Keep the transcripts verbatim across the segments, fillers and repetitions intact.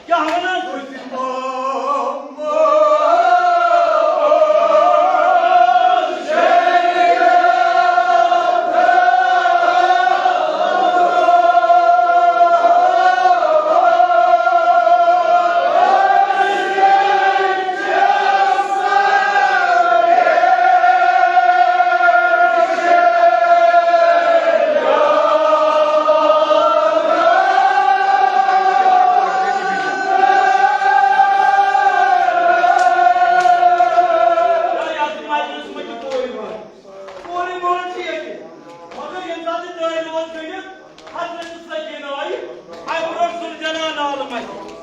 کیٛاہ وَنان؟ کورِ مٲل چھِ ییٚتہِ۔ مگر ییٚمہِ ساتہٕ دٲرۍ اوس گٔنڈِتھ، حضرت سکینہ آیہِ، اَمہِ برٛونٛٹھ سُہ زنان نالہٕ مَتہِ۔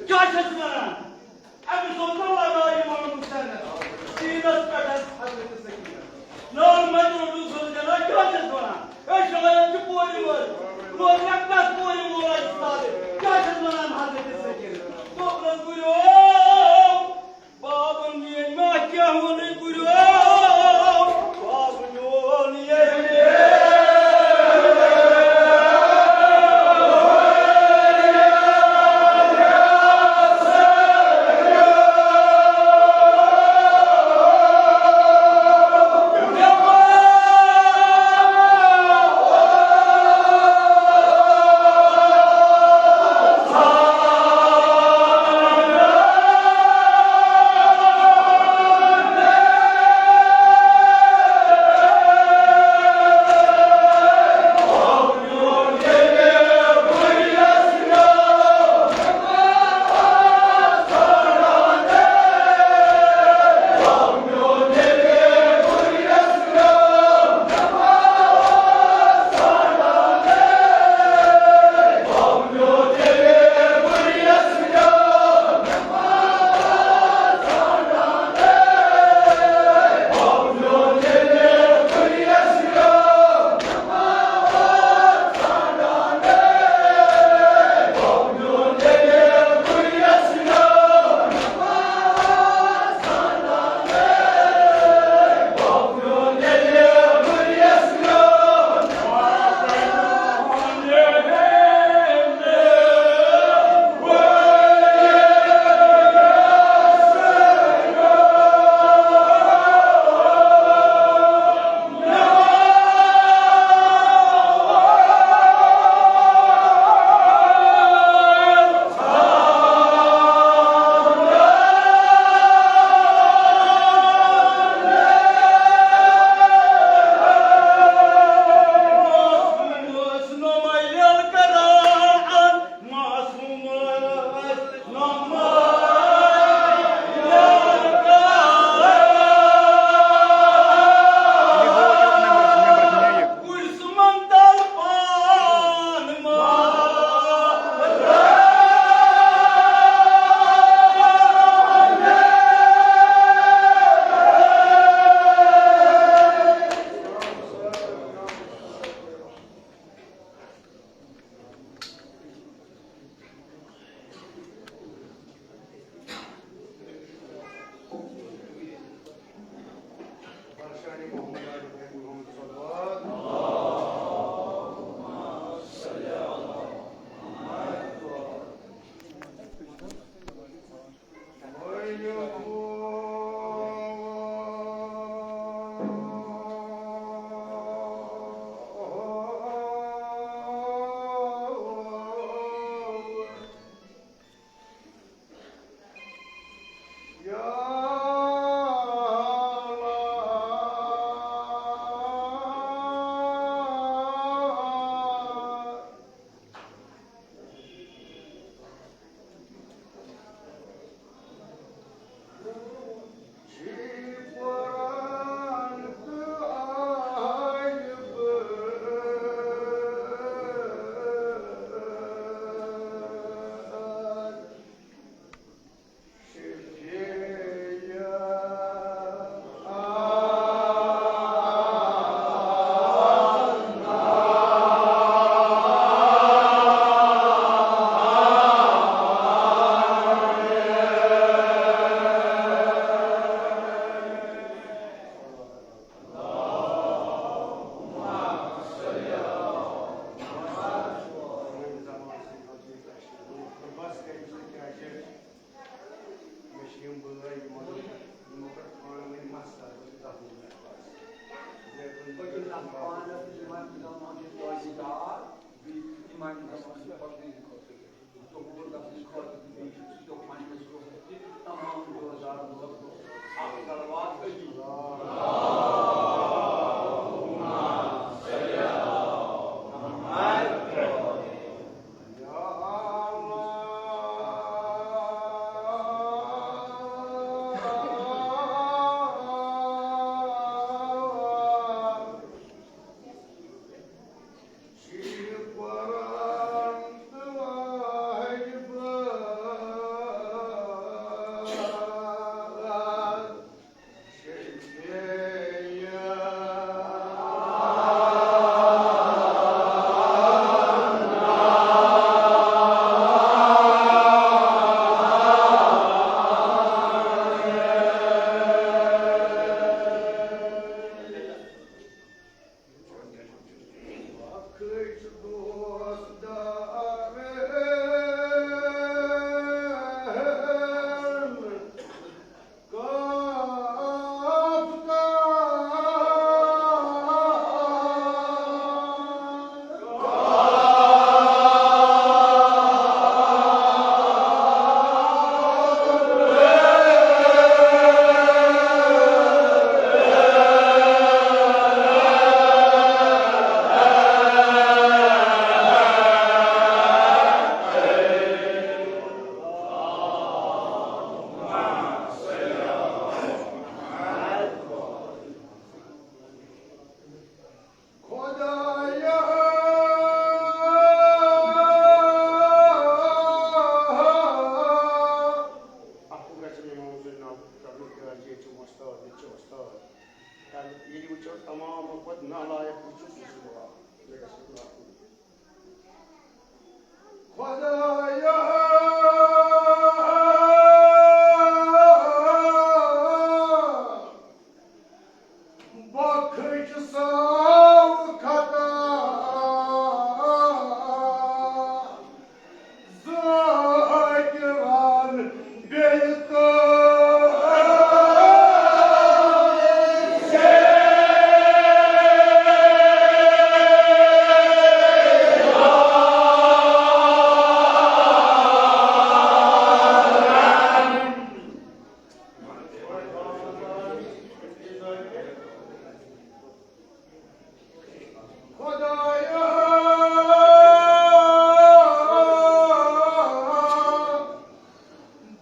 کیٛاہ چھَس وَنان؟ أمِس اوس نہٕ لگان یہِ وَنُن سٮ۪نَس۔ دیٖنَس پٮ۪ٹھ حضرت سکینہ۔ نالہٕ مَتہِ روٚٹُن سُہ زنان، کیٛاہ چھَس وَنان؟ أسۍ چھِ وَنان چھِ کورِ مٲل۔ کورِ مےٚ کَتھ کورِ مول آسہِ سادٕ؟ کیٛاہ چھَس وَنان حضرت سکینہ؟ دوٚپنَس، گُریو، بابن میٲنۍ ما کیٛاہ ووٚنُے گُریو؟ بابن ووٚن ییٚلہِ۔ خۄدایا۔ اَتھ گژھِ نہٕ اِمام حُسین ناو کرنُک، کیٛازِ ییٚتہِ چھِ وۄستاد، ییٚتہِ چھِ وۄستاد۔ ییٚلہِ وٕچھو تمام کھۄتہٕ نالایق وٕچھُکھ، سُہ چھُ وۄستاد۔ مےٚ گژھِ نہٕ ناو۔ خۄدایا، بخش ساو خطا ذاکران بیتاب۔ خدایا،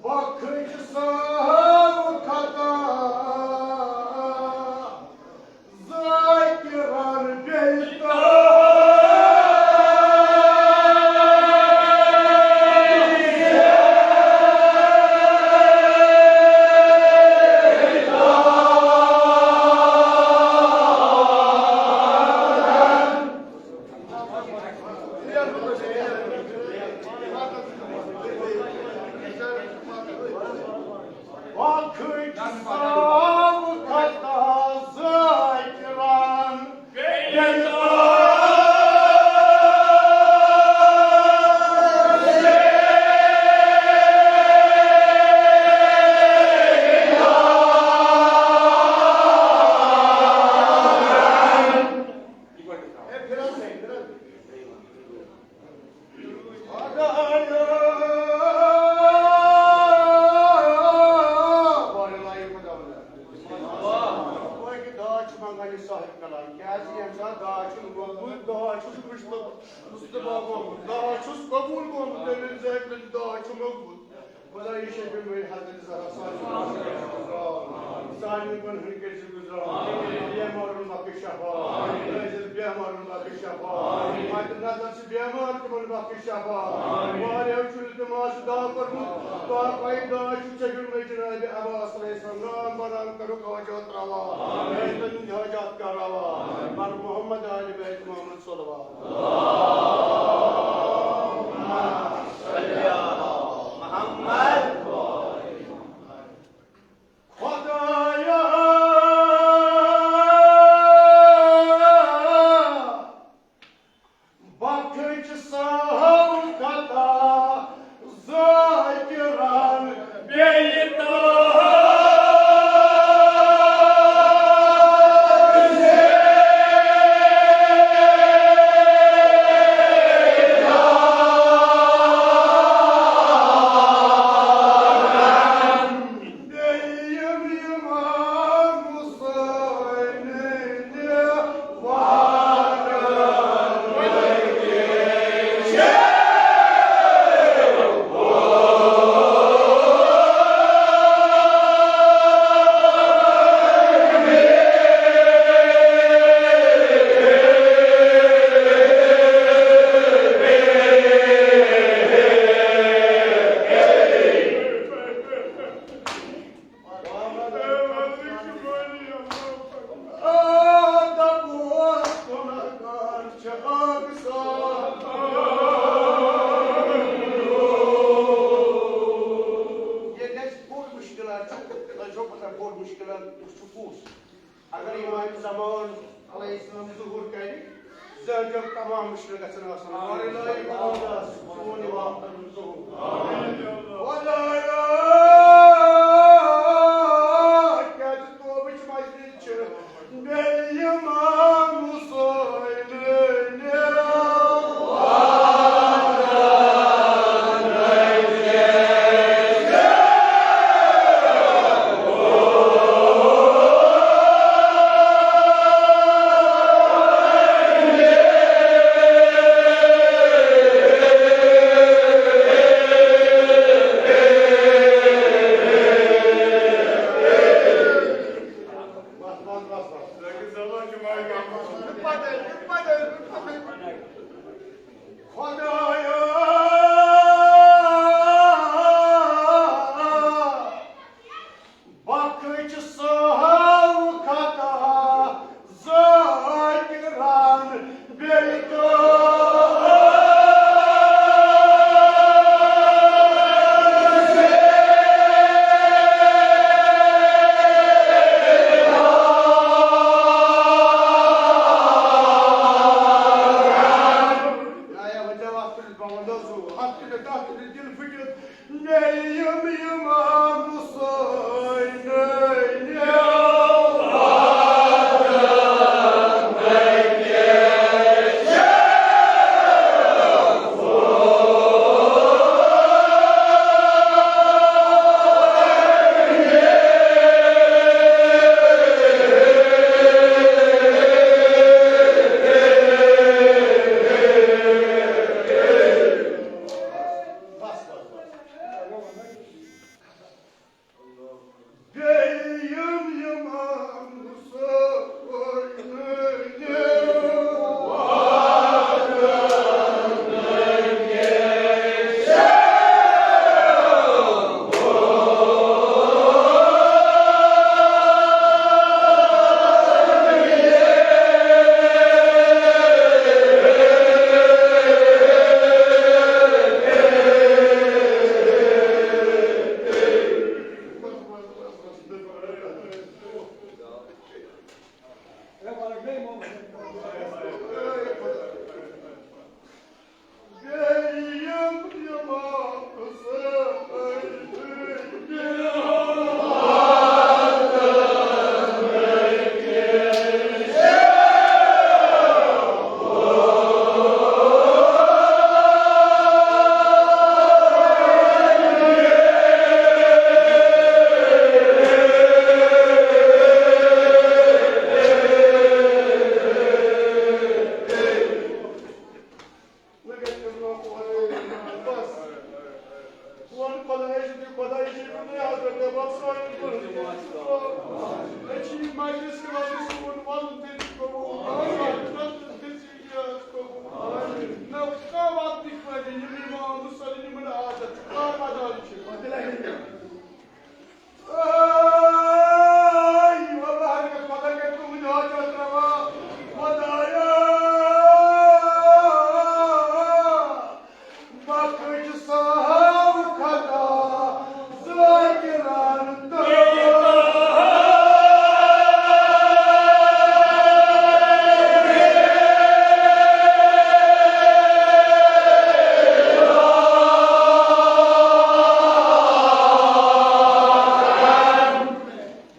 بخش ساو خطا ذاکران بیتاب۔ دعا چھُ منٛگان یہِ صاحب کلام، کیٛازِ ییٚمہِ ساتہٕ دعا چھُ مقبوٗل، دعا چھُ مُجتبیٰ، مُجتبیٰ گوٚمُت، دعا چھُس قبوٗل گوٚمُت، تٔمِس زٲکِرَس دعا چھُ مقبوٗل۔ خۄدایا، یہِ شفیع میٲنۍ حضرت زہرا سانہِ گۄنہن ہٕنٛدۍ کٔرۍ زِ گُزران، بیمارن بخش شفا، نٲزِل بیمارن بخش شفا، مد نظر چھِ بیمار تِمن بخش شفا، واریاہو چھُ التماس دعا کوٚرمُت، دعا پایہِ دعا چھُ ژےٚ دیُتمُت جناب عباس علیہ السلام، نام برام کرو توجہ تراوا، نٲزِلن ہٕنٛدۍ حاجات کراوا، بر محمد آل بیت محمد صلوات۔ خۄدایا، بخش ساو خطا ذاکران بیتاب۔ زمان علیہ السلام ظہور کرِ، زٲنٛٹیو تمام مُشرِک گژھن آسن۔ اور الہی خداس سون یہِ واپس ظہور۔ کیازِ توبٕچ مجلس چھِ بیٚیہِ امام حسین۔ خدایا، بخش سہل خطا ذاکران بیٚیہِ کٲنٛسہِ۔ آیا وجہ وقت بنٛد اوس، ہتھ تُلِتھ، دَہ تُلِتھ، دِل پھٕٹِتھ۔ نعیم امام حسین۔ بیٚیہِ یِم امام حسین۔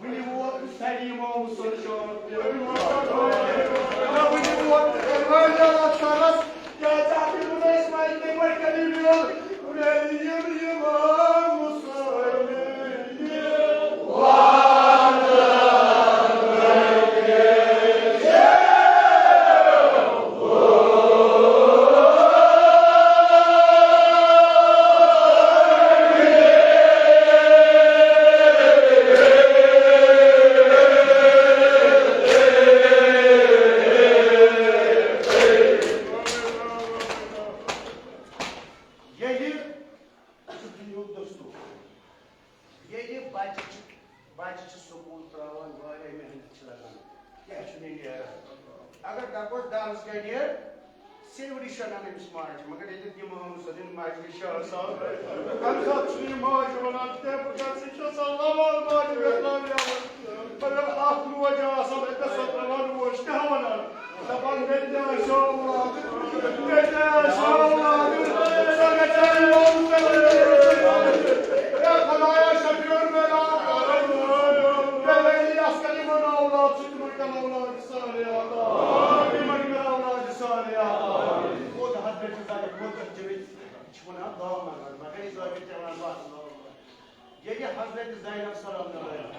وٕنہِ ووت نہٕ سَرِ امام حسین شام۔ نہ، وٕنہِ ووت نہٕ۔ اے واریاہ سَرَس، کیٛازِ اَتھ یِم نہٕ أسۍ وۄنۍ یِتھَے پٲٹھۍ کٔرِو میل، میل یِم امام حسین۔ ییٚلہِ، یہِ چھُ دُنیہُک دستور۔ ییٚلہِ بَچہِ چھِ، بَچہِ چھِ سکوٗل ترٛاوان، واریاہ محنت چھِ لَگان، کینٛہہ چھُنہٕ نیران۔ اگر دَپوس دَرس گٔے ڈیٹ، سیوری چھِ اَنان أمِس ماجہِ، مگر ییٚتٮ۪تھ یہِ محمد صٲبٕنۍ مجلس چھِ آسان، تَمہِ ساتہٕ چھُنہٕ یہِ ماجہِ وَنان کینٛہہ، بہٕ کیٛاہ سا چھَس آسان وَوان ماجہِ گژھان یَوٕ۔ مگر اَکھ روزِ آسان، أمِس سۭتۍ ترٛاوان روزِ تہِ ہا وَنان، دَپان، "مےٚ تہِ آسہِ اولاد، مےٚ تہِ آسہِ اولاد، سۄ گژھِ ہا یِوان۔" اے خۄدایا، شفیع البلا، اے ولی اصغر، یِمَن اولاد چھِ، تِمَن کَر اولاد صالحہ عطا۔ تِمَن کَر اولاد صالحہ عطا۔ خود حضرت زینب، خود جبریل چھِ وَنان دعا منٛگان، مگر یہِ دعا چھِ پٮ۪وان بَس۔ ییٚلہِ حضرت زینب سلام علیہا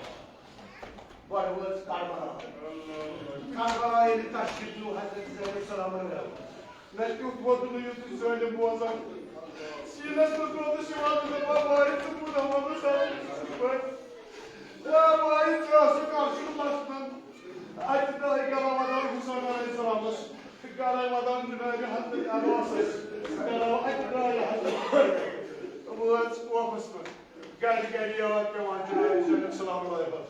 گۄڈٕ وٲژ کربلا، کربلا ییٚلہِ تشریف نیوٗ حضرت زینب سلام علیہا، مےٚ کیُتھ ووٚدُن یُتھ یہِ ظٲلِم بوزان۔ سیٖنَس منٛز روٗدُس یِوان تہٕ دَپان، "وارِ ژٕ کوٗتاہ ووٚنُس اَتھ یِتھ پٲٹھۍ؟ اے وارِ ژٕ ٲسٕکھ کَرٕ چھُکھ لَسنَن؟" اَتہِ درٛاے گَرا وَدان حُسین علیہ السلامَس، گَرا وَدان جنابِ حضرت عباسَس، گَرا اَتہِ درٛاے حضرت وٲژ کوفَس منٛز۔ گَرِ گَرِ یاد پٮ۪وان جنابِ زینب سلام علیہا۔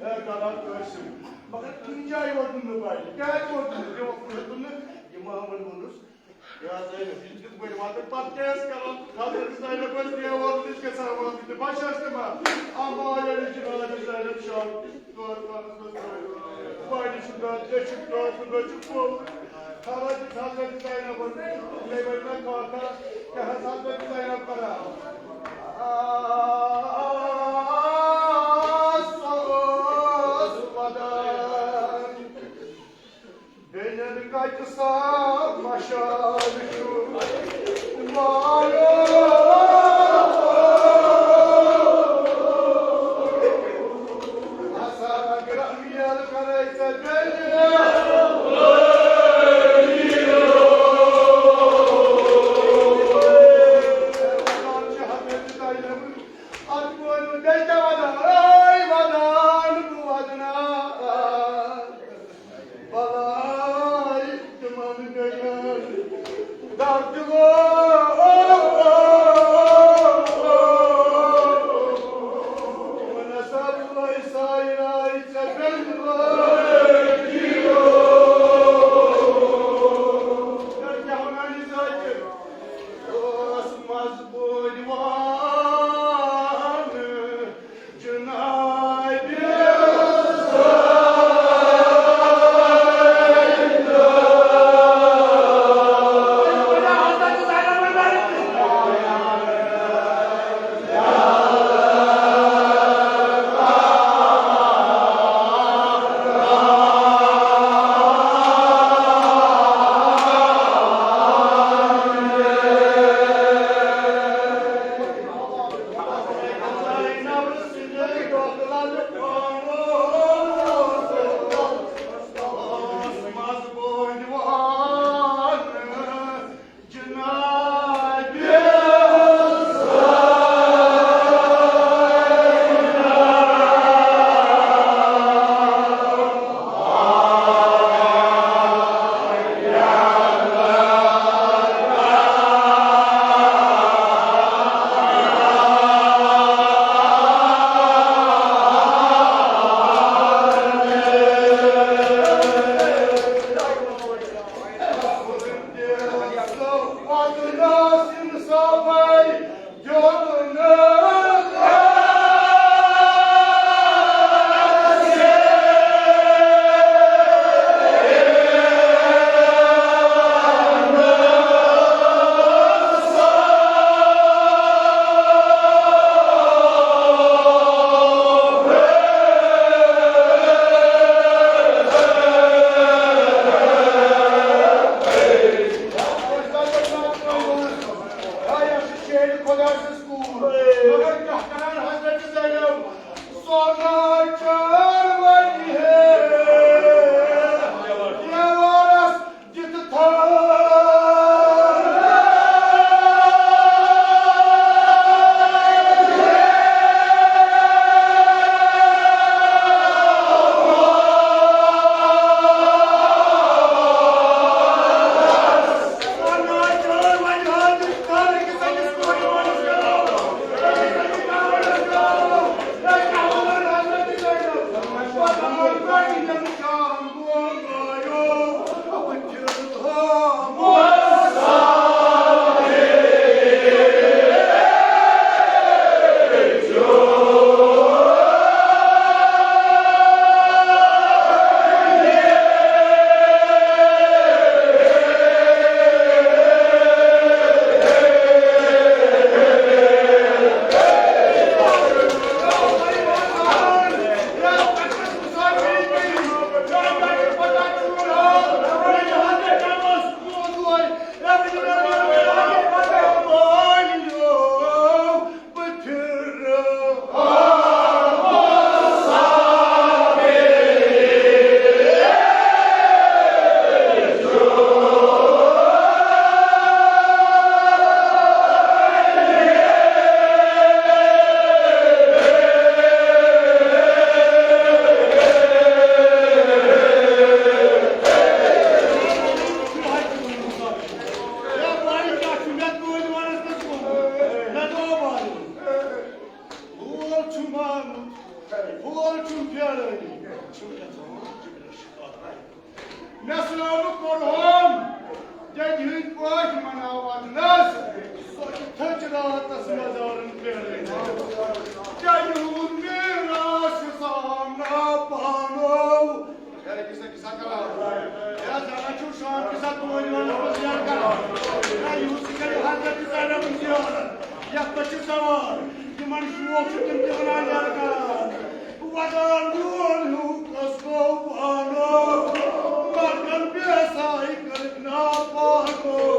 اے کران ٲسِم۔ مگر کُنہِ جایہِ ووت نہٕ بَنہِ۔ کیٛازِ ووت نہٕ؟ یہِ ووت نہٕ۔ یہِ محمد ووٚنُس، یا زینب، یہِ دیُت گۄڈٕ وَتہٕ، پَتہٕ کیٛاہ ٲسۍ کران؟ حضرت زینب ٲس دیوار نِش گژھان وَتہٕ تہِ۔ بَچہٕ ٲسۍ تِم۔ اَما ییٚلہِ جناب زینب شام کِس دورٕ پانَس منٛز ترٛٲوِتھ۔ گۄڈٕ چھُ دۄد، دٔچھُن دۄد، دٔچھُن پھوٚل۔ خبر چھِ حضرت زینب ٲس، مےٚ ؤنۍ مےٚ کَتھ اَکھ، کیٛاہ حضرت زینب کران؟ آ، سۄ ٲس وَدان۔ بیٚنٮ۪ن کَتہِ سا مَشال چھُ وایو۔ ہسا اگر امیل کرے ژےٚ بیٚنہِ۔ وَنان چھِ حضرت زینب، اَتھ ووٚن بیٚیہِ کیٛاہ وَدان؟ اے وَدان بہٕ وَدناو۔ بَلاے تِمَن بیٚنٮ۪ن دَرد گوٚو۔ وَنان ہسا بہٕ سایہِ راے ژےٚ بیٚنہِ وٲے۔ کیٛاہ وَنان یہِ ذٲکِر؟ اوس مَزٕ بوٚڑ وان۔ چھُم پھیرٲنی۔ مےٚ سُناو نہٕ قرآن، جدِ ہٕنٛدۍ پٲٹھۍ مناوان نہ حظ۔ سۄ چھِ تھٔج راتس مزارن پھیرٲنی۔ جدِ ہُنٛد میٖراث چھُ سامنا پانو۔ ہے، کیٛاہ سا، کیٛاہ سا کران؟ ہے، زنان چھُو شام کہِ ساتہٕ توتہِ وَنان پَتہٕ زیارت کران۔ ہے، یِہُس یہِ کَرِ حضرت زینب ہٕنٛز زیارت۔ یَتھ پٮ۪ٹھ چھِ سوال، یِمَن شوق چھُ تِم تہِ وَنان زیارت کران۔ وَدان میون ہیوٗ کَس گوٚو پانو، مَرگَن بے ساے کٔرِتھ ناپاکو۔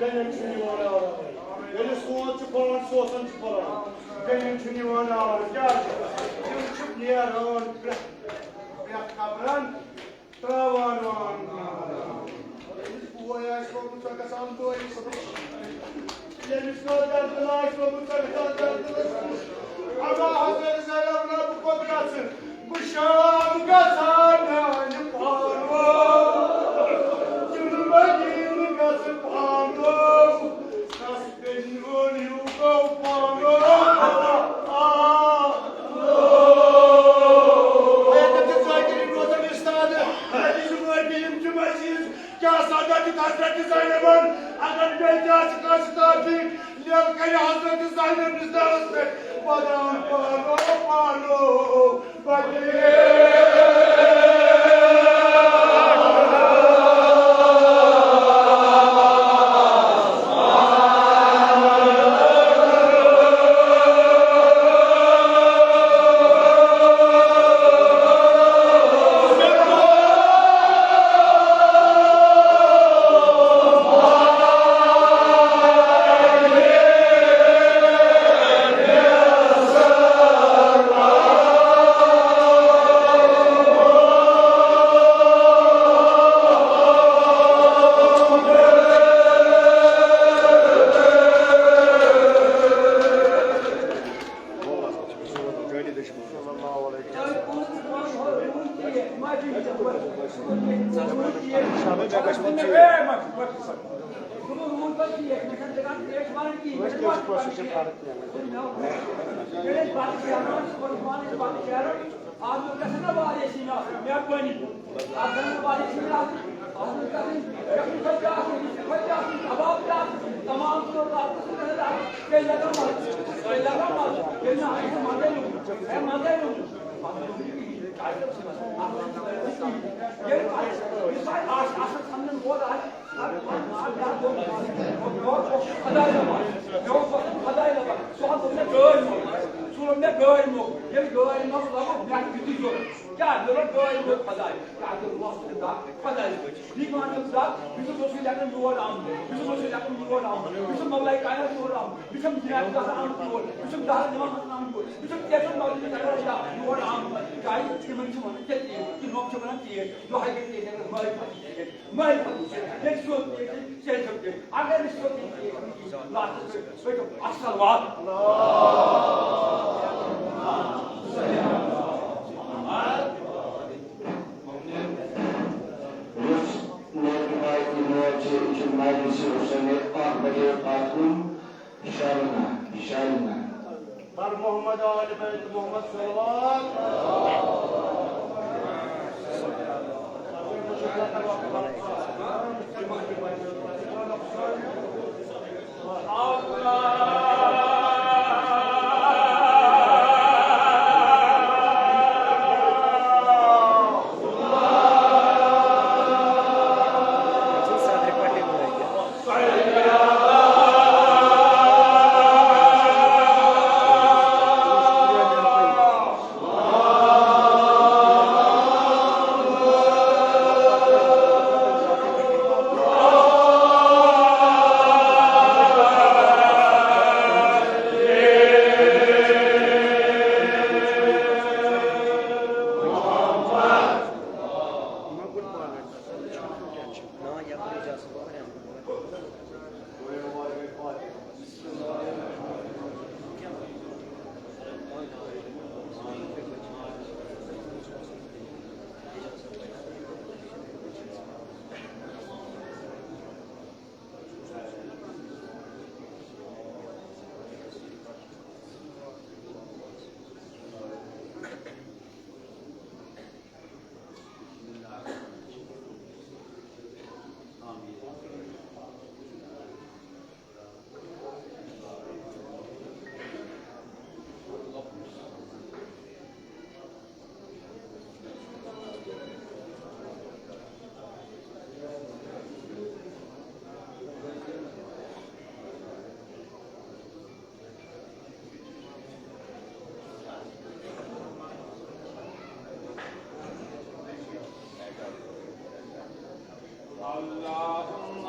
جنت چھُنہٕ یِوان آرام۔ ییٚلہِ سونٛت چھُ پھۄلان، سوسن چھُ پھۄلان، جنت چھُنہٕ یِوان آرام۔ کیٛاہ چھُ؟ تِم چھِ نیران پرٛٮ۪تھ، پرٛٮ۪تھ قبرن ترٛاوان وان۔ بوے آسہِ لوٚگمُت ژےٚ گژھان دۄہلہِ صُبحس۔ ییٚمِس نہٕ دردٕ آسہِ لوٚگمُت ژےٚ گژھان دردٕ۔ اما حضرت زینب نہ بہٕ کوٚت گژھٕ؟ بہٕ شام گژھان نانہِ پانو، تِم مدیٖنہٕ گژھٕ پانو، کس بیٚنہِ ہُنٛد ہیوٗ گوٚو پانو۔ آ، آ۔ حیاتن تہٕ ذاکرین روزن استادٕ، حدیث معافی یِم چھِ عزیز۔ کیٛاہ سا دَپہِ حضرت زینبن، اگر بیٚیہِ تہِ آسہِ کٲنٛسہِ تعفیٖق، لیکھ کرِ حضرت زینب نِس دَرس پٮ۪ٹھ، ودان پانو پانو۔ کیٛاہ ضروٗرت گٲڑۍ وول خۄداے؟ کیٛاہ ضروٗرت وۄستہٕ خۄداے؟ یہِ مان ژٕ زَب، یہِ چھُ رسول اکرم یور آمُت، یہِ چھُ رسول اکرم یور آمُت، یہِ چھُ مولای کائنات یور آمُت، یہِ چھُ جناب گژھان آمُت یور، یہِ چھُ دہر نِوان آمُت یور، یہِ چھُ کیسن مولوی کران یور آمُت۔ کیٛازِ تِمن چھِ وَنان ژےٚ تیز، تِم لوگ چھِ وَنان تیز، یِہوٚے گٔے تیز، اگر مٲرۍ پَتہٕ تیز، مٲرۍ پَتہٕ تیز، ییٚلہِ سیوٚد تیز، تیٚلہِ چھِ سیوٚد تیز، اگر نہٕ سیوٚد تیز، لاسٹَس پٮ۪ٹھ ؤتھِو اَصٕل وَتھ۔ یُس نوجوان یہِ موج چھِ، یہِ چھِ مجلس حسین احمدیہ خاتون شالنا، شالنا۔ بر محمد آل بیت محمد صلوات۔ اللهم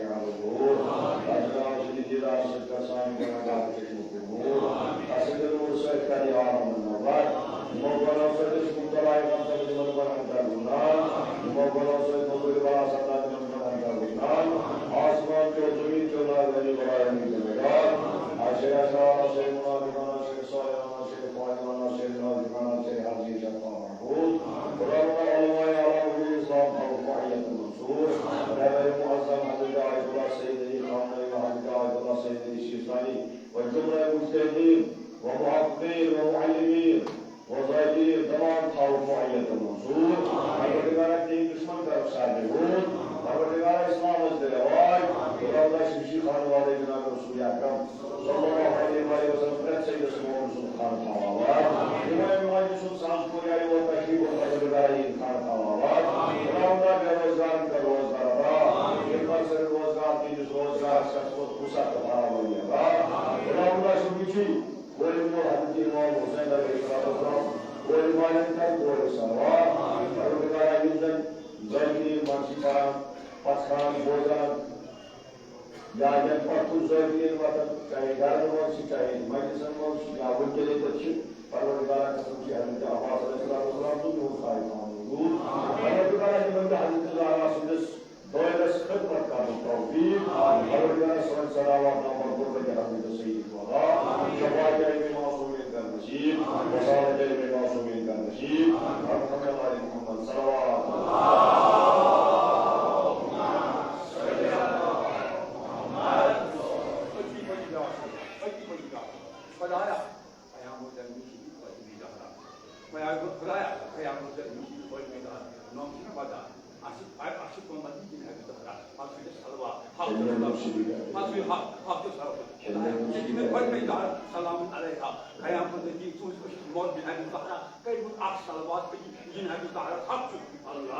عرض ہو۔ رب العالمین دیدار سۭتۍ کر سانہِ گناہگار چشمہٕ کُن نور۔ تسٕنٛدِ نوٗرٕ سۭتۍ کر یہِ عالم منور۔ یِمو گۄناہو سۭتۍ أسۍ مُبتلا یِمن سۭتۍ یِمن گۄناہن کر گُناہ۔ یِمو گۄناہو سۭتۍ مُبتلا سپدان یِمن گۄناہن کر گُناہ۔ آسمان کیو زمین کیو ناگہانی بلایانی ذمہ دار۔ اَسہِ اَسہِ منافقان، اَسہِ سایان، اَسہِ فاعلان، اَسہِ نازکان، اَسہِ حاضر شفا محمود۔ خداوند علماء اعلیٰ وجود اسلام فاروق معیت منصور۔ رہبر معظم حضرت آیت اللہ سید علی خامنہ ای و حضرت آیت اللہ سید علی سیستانی و جملہ مجتہدین و محققین و معلمین و زاہدین تمام فاروق معیت منصور۔ پروردگارا تہنٛدۍ دشمن کرکھ سارنٕے ہوٗر۔ پروردگارا اسلامس دِ رواج۔ خداوندا شمشی خانوادے جناب رسول اکرم صلی اللہ علیہ وآلہ وسلم پرٛٮ۪تھ سیدس مومن سُنٛد خانہٕ تھاو آباد۔ امام مہدی سُنٛد سانس کوریاری اور تشریف اور پروردگار عید خانہٕ تھاو آباد۔ خداوندا بے روزگارن کر روزگار عطا۔ یِم پتہٕ روزگار تِہنٛدِس روزگارس پٮ۪ٹھ وسعت تہٕ فراوٲنی عطا۔ خداوندا چھِ وٕچھِی کورِ مول حضرت امام حسین علیہ الصلوۃ والسلام کورِ مالٮ۪ن کر کورِ سوار۔ پروردگارا یِم زن زٲیدیٖن منٛز چھِ پران، پژھان، بوزان، یا ییٚمہِ پتہٕ کُن زٲویَن وۄتھان، چاہے گرن منٛز چھِ، چاہے مجلسن منٛز چھِ، یا وٕنکیٚن ییٚتٮ۪تھ چھِ، پروردگارا قسم چھِ حضرت عباس علیہ الصلوۃ والسلام سُنٛد میون سایہِ تھاوُن موجود۔ پروردگارا یِمن تہِ حضرت زہرا سٕنٛدِس دٲیرس خدمت کرنُک توفیق۔ پروردگارا سٲنۍ صلوات نمبر قربت حضرت سید شفاعت امام معصومین کر نصیب، وصالت امام معصومین کر نصیب، رحمت اللہ علی محمد صلوات۔ خدایا، قیامت دۄہ مےٚ چھِ یہِ فاطمہ زہرا۔ خدایا، خدایا، قیامت دۄہ مےٚ چھِ یہِ فاطمہ زہرا۔ نام چھُ مےٚ پتہ۔ اَسہِ چھِ، اَسہِ چھِ قۭمت یہِ جناب زہرا۔ اَتھ چھُ صلوات، ہَتھ صلوات۔ اَتھ چھُ ہَتھ، ہَتھ صلوات۔ خدایا، یہِ چھِ مےٚ فاطمہ زہرا۔ سلام علیہا۔ قیامت دۄہ دِی تُہٕنٛز أچھ مول جناب زہرا۔ کٔرۍ مٕژ اکھ صلوات، کٔرۍ جناب زہرا ہَتھ چھُ۔ اللہم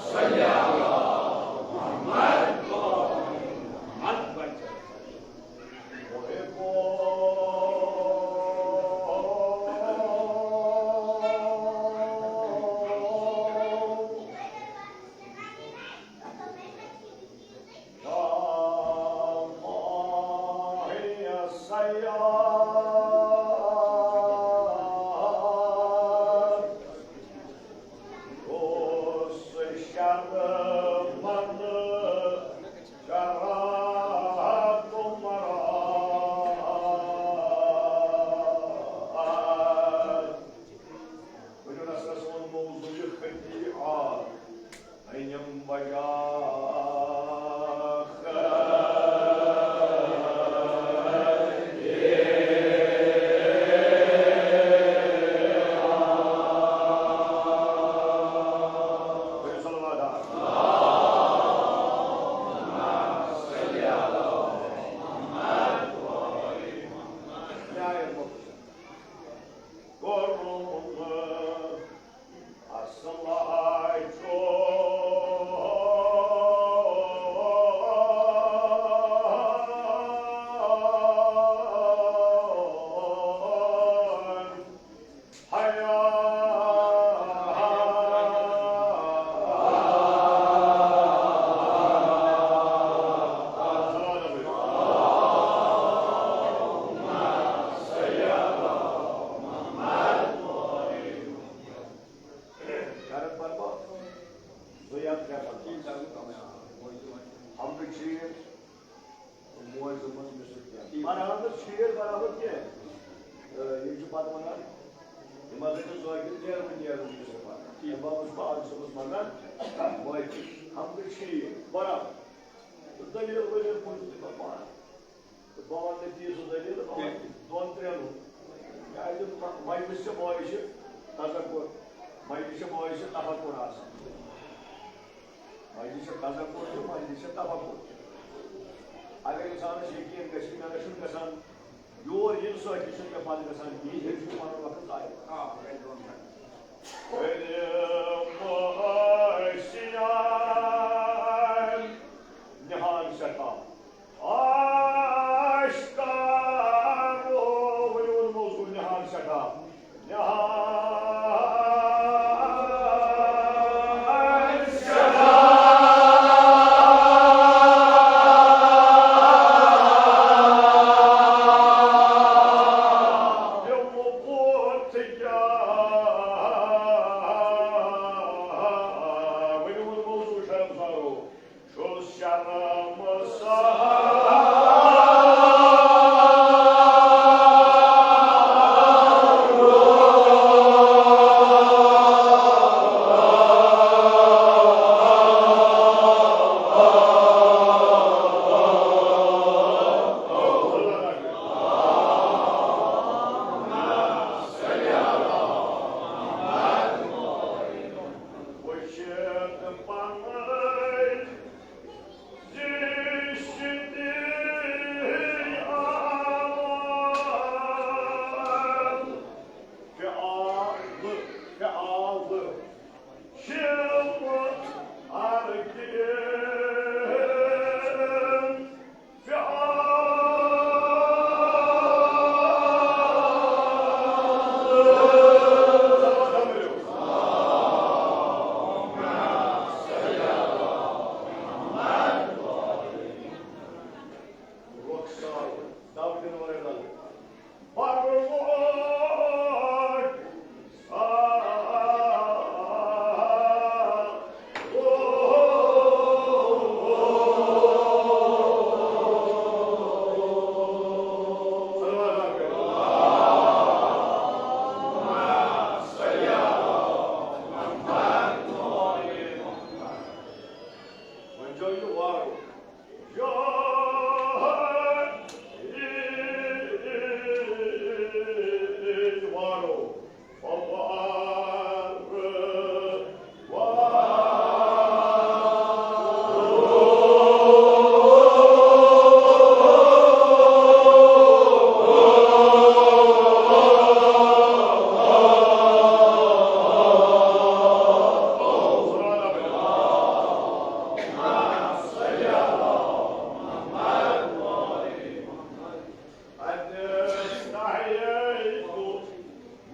صلی علی محمد۔ ؤنِو نسا سون موضوع یہِ خطی آ۔ أنِم بجا۔ کوٚرُم اصلاح چون۔ حیا۔ گرن پرٕ بہٕ زٕ یا ترٛےٚ پتہٕ۔ حمدٕ چھِ موج زٕ منٛز مِصر کینٛہہ۔ ٹھیٖک۔ برابر چھِ برابر کینٛہہ۔ تہٕ یِم چھِ پتہٕ وَنان، یِم ہسا چھِ ذٲکِر نیرُن، نیرُن مِصر پتہٕ۔ ٹھیٖک۔ اَمہِ باپتھ چھُس بہٕ آز صُبحس منٛگان، وٲتۍ حمدٕ چھِ برابر۔ تہٕ دٔلیٖل ؤلیٖل بوٗزِو تُہۍ پتہٕ پانہٕ۔ تہٕ بہٕ وَنہٕ نہٕ تیٖژ دٔلیٖل، بہٕ وَنہٕ دۄن ترٛٮ۪ن ہُنٛد۔ کیٛازِ م-، مجلس چھِ بٲیہِ چھِ تذکر، مجلس چھِ بٲیہِ چھِ تفکر آسان۔ مجلس چھِ تذکر تہٕ مجلس چھِ تفکر۔ اگر اِنسانَس یقیٖن گژھِ، مےٚ نہ چھُنہٕ گژھان، یور یِنہٕ سۭتی چھُنہٕ مےٚ پَتہٕ گژھان کِہیٖنۍ، تیٚلہِ چھُ پَنُن وقت ضایع۔ آ، بِلکُل۔ نِہان سٮ۪ٹھاہ۔ آشکار، ؤنِو، ؤنِو، موضوع نِہان سٮ۪ٹھاہ۔ نِہان سٮ۪ٹھاہ۔ جایہِ وارو۔ جایہِ وارو۔ وارو۔ استحييت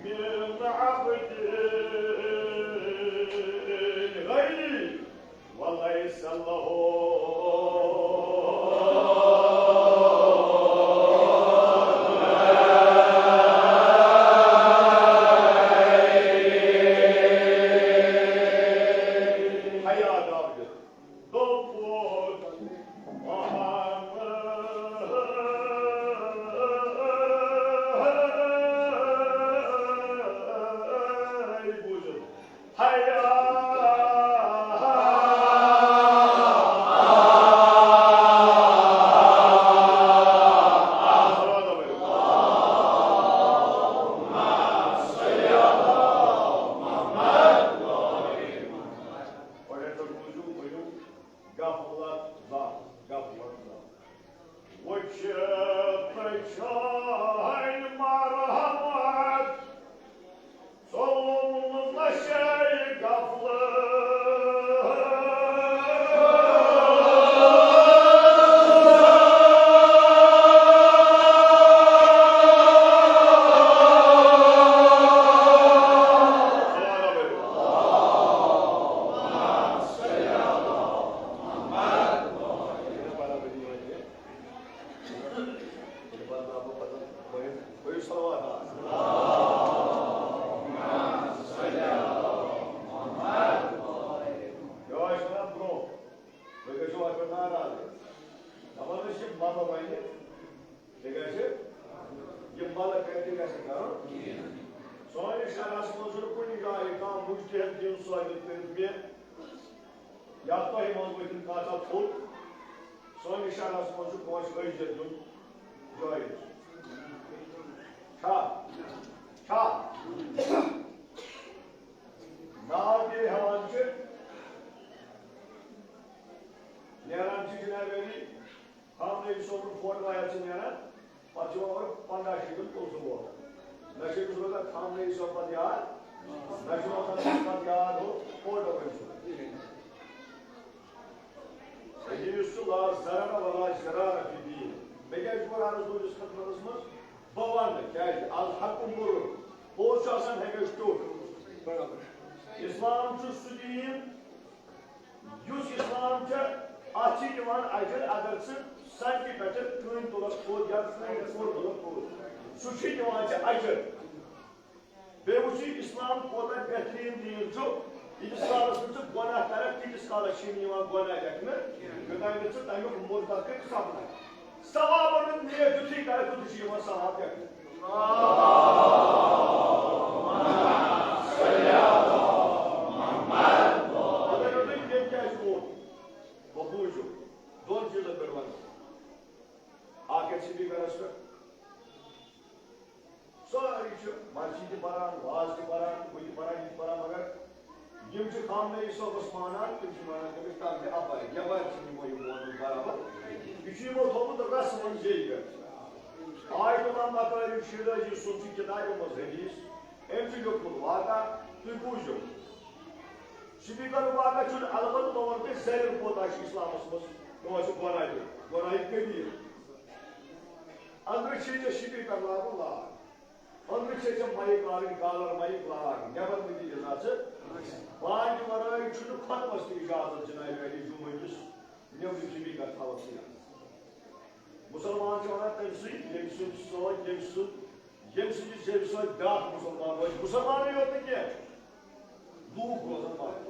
من عبد غيري وليس له. حیا داوجد۔ دوٚپُکھ، محمد بوٗزِو۔ حیا۔ گۄڈٕنٮ۪تھ بوٗزِو، ؤنِو، غفلت زانٛہہ، غفلت زانٛہہ۔ وٕچھ پرٛژھٲنۍ مرحمت، ژوٚلُم نشے غفلت۔ یہِ ٲسۍ وَنان برٛونٛہہ، تُہۍ گٔژھِو اَتھ پٮ۪ٹھ ناراض۔ دَپان ٲسۍ، یہِ مَتہٕ وَنہِ، یہِ گژھِ، یہِ مَلہٕ کَرِ، تہِ گژھِ نہٕ کَرُن کِہیٖنۍ۔ سٲنِس شہرَس منٛز چھُنہٕ کُنہِ جایہِ کانٛہہ مُجتہد دِیِن ثٲبِت کٔرِتھ مےٚ، یا تۄہہِ منٛز ؤتھِن کانٛژھا تھوٚد۔ سٲنِس شہرَس منٛز چھُ کٲنٛسہِ عٲجزیت دیُن جٲیِز۔ چھا؟ چھا؟ ناو تہِ ہٮ۪وان چھِ، نیران چھِ جناب علی، خامنہٕ ای صٲبُن فوٹو آیَتھ چھِ نیران، پَتہٕ چھِ یِوان اورٕ پنٛداہ شیٚتھ پٕنٛژٕہ ووٹ۔ نہ چھِ أمِس روزان خامنہٕ ای صٲب پَتہٕ یاد، نہ چھِ روزان أمِس پَتہٕ یاد ہُہ فوٹو أمۍ سُنٛد۔ حدیث چھُ لا ضرر ولا ضرار فی الدین۔ مےٚ کیٛازِ چھُ قرآنَس تُہٕنٛدِس خدمتَس منٛز؟ بہٕ وَنہٕ کیٛازِ الحق مُر، پوٚز چھُ آسان ہمیشہِ ٹیوٚٹھ۔ اسلام چھُ سُہ دیٖن، یُس اسلام چھُ، اَتھ چھِ دِوان اجر اگر ژٕ سڑکہِ پٮ۪ٹھ کٔنۍ تُلَکھ تھوٚد یا کٔنۍ تھوٚد تُلَکھ تھوٚد، سُہ چھُ دِوان ژےٚ اجر۔ بیٚیہِ وٕچھِو، اسلام کوٗتاہ بہتریٖن دیٖن چھُ۔ ییٖتِس کالَس نہٕ ژٕ گۄناہ کَرَکھ، تیٖتِس کالَس چھِی نہٕ یِوان گۄناہ لیکھنہٕ، یوٚتام نہٕ ژٕ تَمیُک مُتعلِق سَپدَکھ۔ ثوابَن ہُنٛد نیت یُتھُے کَرَکھ، تیُتھُے چھُ یِوان ثواب لیکھنہٕ۔ اگر نہٕ تُہۍ ییٚتہِ کیٛازِ ووت، وۄنۍ بوٗزِو، دۄن چیٖزَن پٮ۪ٹھ وَنہٕ بہٕ۔ اَکھ گژھِ سپیٖکرَس پٮ۪ٹھ۔ سٲری چھِ مرچی تہِ پران، واز تہِ پران، ہُہ تہِ پران، یہِ تہِ پران، مگر یِم چھِ خامنہٕ ای صٲبَس مانان، تِم چھِ وَنان تٔمِس، "تَتھ دِ اَپارِ، یَپارِ چھُنہٕ یِمو یہِ مونمُت برابر۔ یہِ چھُ یِمو تھوٚومُت رَسمَن زیٚوِ پٮ۪ٹھ۔" آیت اللہ مکارم شیرازی سُنٛد چھُ کِتابہِ منٛز حدیث، أمۍ چھُ لیوٚکھمُت واقعہ، تُہۍ بوٗزِو۔ سپیٖکر واقعہ چھُنہٕ البتہٕ، بہٕ وَنہٕ تۄہہِ زَرٮ۪ن کوٗتاہ چھُ اِسلامَس منٛز، کٲنٛسہِ گۄناہ دیُن، گۄناہہِ کبیٖر۔ أنٛدرٕ چھے ژےٚ سپیٖکر لاگُن، لاگ۔ أنٛدرٕ چھے ژےٚ مایِک لاگٕنۍ، کالر مایِک، لاگ۔ نٮ۪بر نہٕ دِ اجازت۔ بانگہِ ورٲے چھُنہٕ خۄطبس تہِ اجازت جنابِ علی جمعہ کِس۔ نٮ۪برٕ سپیٖکر تھاوَکھ سیاہ۔ مُسلمان چھِ وَنان تٔمۍ سٕے، ییٚمہِ سٕنٛدۍ سۭتۍ، ییٚمہِ سۭتۍ، ییٚمہِ سٕنٛدِ زیٚوِ سۭتۍ بیٛاکھ مُسلمان روزِ۔ مُسلمانٕے یوت نہٕ کینٛہہ، لوٗکھ روزن پَتھ۔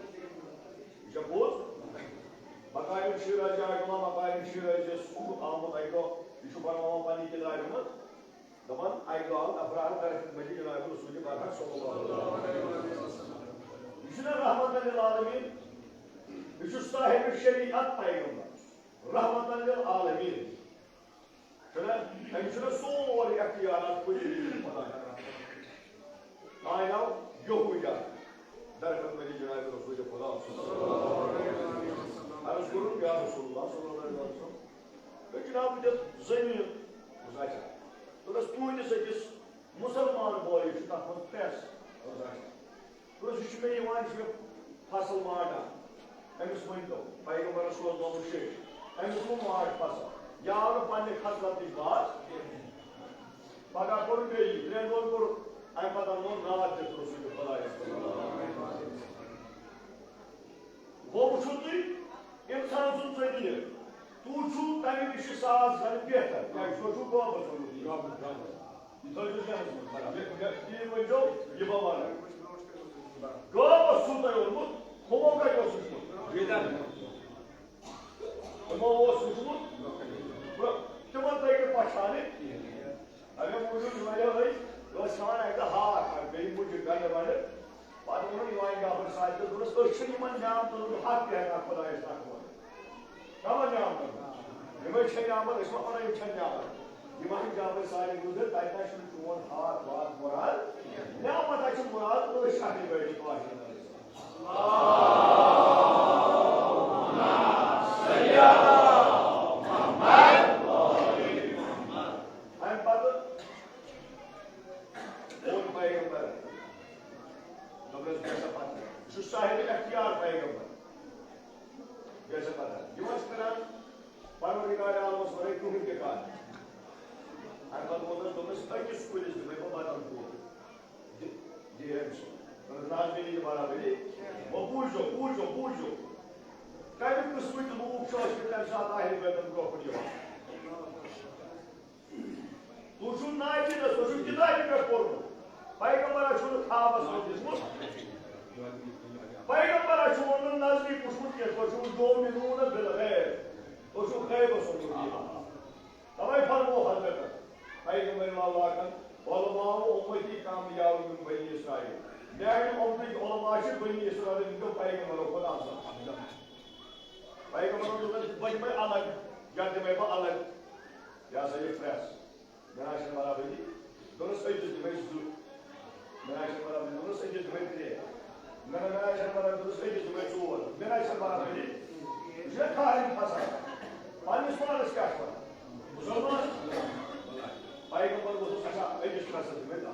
یہِ چھا پوٚز؟ مکارم شیرازی، آیت اللہ مکارم شیرازی یَس چھُ آمُت اَکہِ دۄہ، یہِ چھُ پَرناوان پنٛنہِ کِتابہِ منٛز۔ دَپان، اَکہِ دۄہ آو افراد در خدمت جناب رسول برحق صلی اللہ علیہ وسلم۔ یہِ چھُنہ رحمت للعالمین؟ یہِ چھُ صاحب شریعت پیغمبر، رحمتاً للعالمین۔ چھُنہ، أمِس چھُنہ سورُے اختیارات کُنہِ خۄداے۔ آے ناو یہوٗدیا، در خدمتِ جناب رسول خدا صلی اللہ علیہ وسلم۔ عرض کوٚرُن، یا رسول اللہ صلی اللہ علیہ وسلم، تُہۍ جناب دِتھ زٔمیٖن۔ دوٚپُس، اچھا۔ دوٚپُس، تُہٕنٛدِس أکِس مُسلمان بوے چھُ تَتھ منٛز پرٛٮ۪س۔ دوٚپُس، اچھا۔ دوٚپُس، یہِ چھُ مےٚ یِوان، یہِ چھُ مےٚ فصل وانٹان۔ أمِس ؤنۍ تو، پیغمبرَس اوس گوٚمُت شیٚچھ۔ أمِس ووٚن وانٹ فصل۔ یہِ آو نہٕ پننہِ خصلت نِش باز۔ پگاہ کوٚر بیٚیہِ، ترٛٮ۪ن دۄہَن کوٚر، اَمہِ پتہٕ لوٚگ راتھ دِتھ رسول خدایَس۔ وۄنۍ وٕچھِو تُہۍ اِنسان سُنٛد ذٔریعہٕ۔ تُہۍ چھُو تَمہِ نِش ساس زَن بہتر۔ کیٛازِ تُہۍ چھُو گامَس منٛز۔ یہِ تھٲیِو ذہنَس منٛز۔ یہِ، یہِ، یہِ ؤنۍزیو، یہِ بہٕ وَنہٕ۔ گامَس چھُو تۄہہِ اوٚنمُت، ہُمو کَتہِ اوس وٕچھمُت؟ ہُمو اوس وٕچھمُت۔ تِمَن تَگہِ نہٕ پہچانٕنۍ کِہیٖنۍ۔ اگر موٗجوٗد یِمَے ٲسۍ، یہِ ٲسۍ کھٮ۪وان اَکہِ دۄہ ہاکھ، اَکھ بیٚیہِ مُجہِ گَنٛڈٕ وَنٛڈٕ۔ پَتہٕ ووٚنُن اِمام جعفر صاحب تہِ، دوٚپنَس، أسۍ چھِنہٕ یِمَن نعمتَن ہُنٛد حق تہِ ہٮ۪کان خۄدایَس نَکھٕ ؤنِتھ۔ کَمَن نعمتَن؟ یِمَے چھےٚ نعمت، أسۍ ما وَنو یِم چھےٚ نعمت؟ اِمام جعفر صاحب گُزر، تَتہِ نَس چھُنہٕ چون ہاکھ واکھ مُراد۔ نعمت ہا چھِ مُراد، أسۍ چھِ اَتھ پٮ۪ٹھ کٲشِر۔ اَمہِ پَتہٕ ووٚن پیغمبر، دوٚپنَس، "بیٚہہ سا پَتہٕ، یہِ چھُ صاحب اختیار پیغمبر، بیٚہہ سا پَتہٕ۔" یِم ٲسۍ کران پروردگار عالمَس وَرٲے کٕہٕنۍ تہِ کَتھ۔ اَمہِ پَتہٕ ووٚنُس، دوٚپنَس، "أکِس کُلِس دِمَے بہٕ بدل کُل۔ دِ، دِ أمِس۔" دوٚپنَس، "نہ حظ، مےٚ یی نہٕ برابری۔ وۄنۍ بوٗزِو، بوٗزِو، بوٗزِو۔ کَمہِ قٕسمٕکۍ لوٗکھ چھِ ٲسمٕتۍ تَمہِ ساتہٕ اہلِ بیتَن برونٛہہ کُن یِوان؟" تُہۍ چھِو ناچیز، تُہۍ چھِو کِتابہِ پٮ۪ٹھ پوٚرمُت۔ پیغمبرَس چھُنہٕ خوابَس منٛز وُچھمُت۔ پیغمبرَس چھُ ووٚنمُت نزدیٖک وُچھمُت کینٛہہ، تُہۍ چھِو یؤمنون بالغیب۔ تُہۍ چھِو غیبَس منٛز وُچھمُت۔ تَوَے فرموو حضرتَن، پیغمبر والاکَن، علماء امتی کامیاب من بنی اسرائیل۔ میٛانہِ اُمتٕکۍ علماء چھِ بنی اسرائیل ہٕنٛدیو پیغمبرو کھۄتہٕ افضل۔ پیغمبرَن دوٚپ، بہٕ دِمَے الگ، یا دِمَے بہٕ الگ، یہِ ہسا یہِ پرٛٮ۪س۔ مےٚ نہ حظ چھَنہٕ برابری۔ دوٚپنَس، أکِس دِمَے زٕ۔ مےٚ نہ حظ چھَنہٕ برابری۔ دوٚپنَس، أکِس دِمَے ترٛےٚ۔ نہ، نہ، مےٚ نہ حظ چھَنہٕ برابری۔ دوٚپنَس، أکِس دِمَے ژور۔ مےٚ نہ حظ چھَنہٕ برابری۔ یہِ چھُنہ کھارٕنۍ پھسان۔ پنٛنِس پانَس کیٛاہ چھُ وَنان؟ مُسلمان۔ پیغمبر اوس، اچھا، أکِس پھسان دِمَے دَہ۔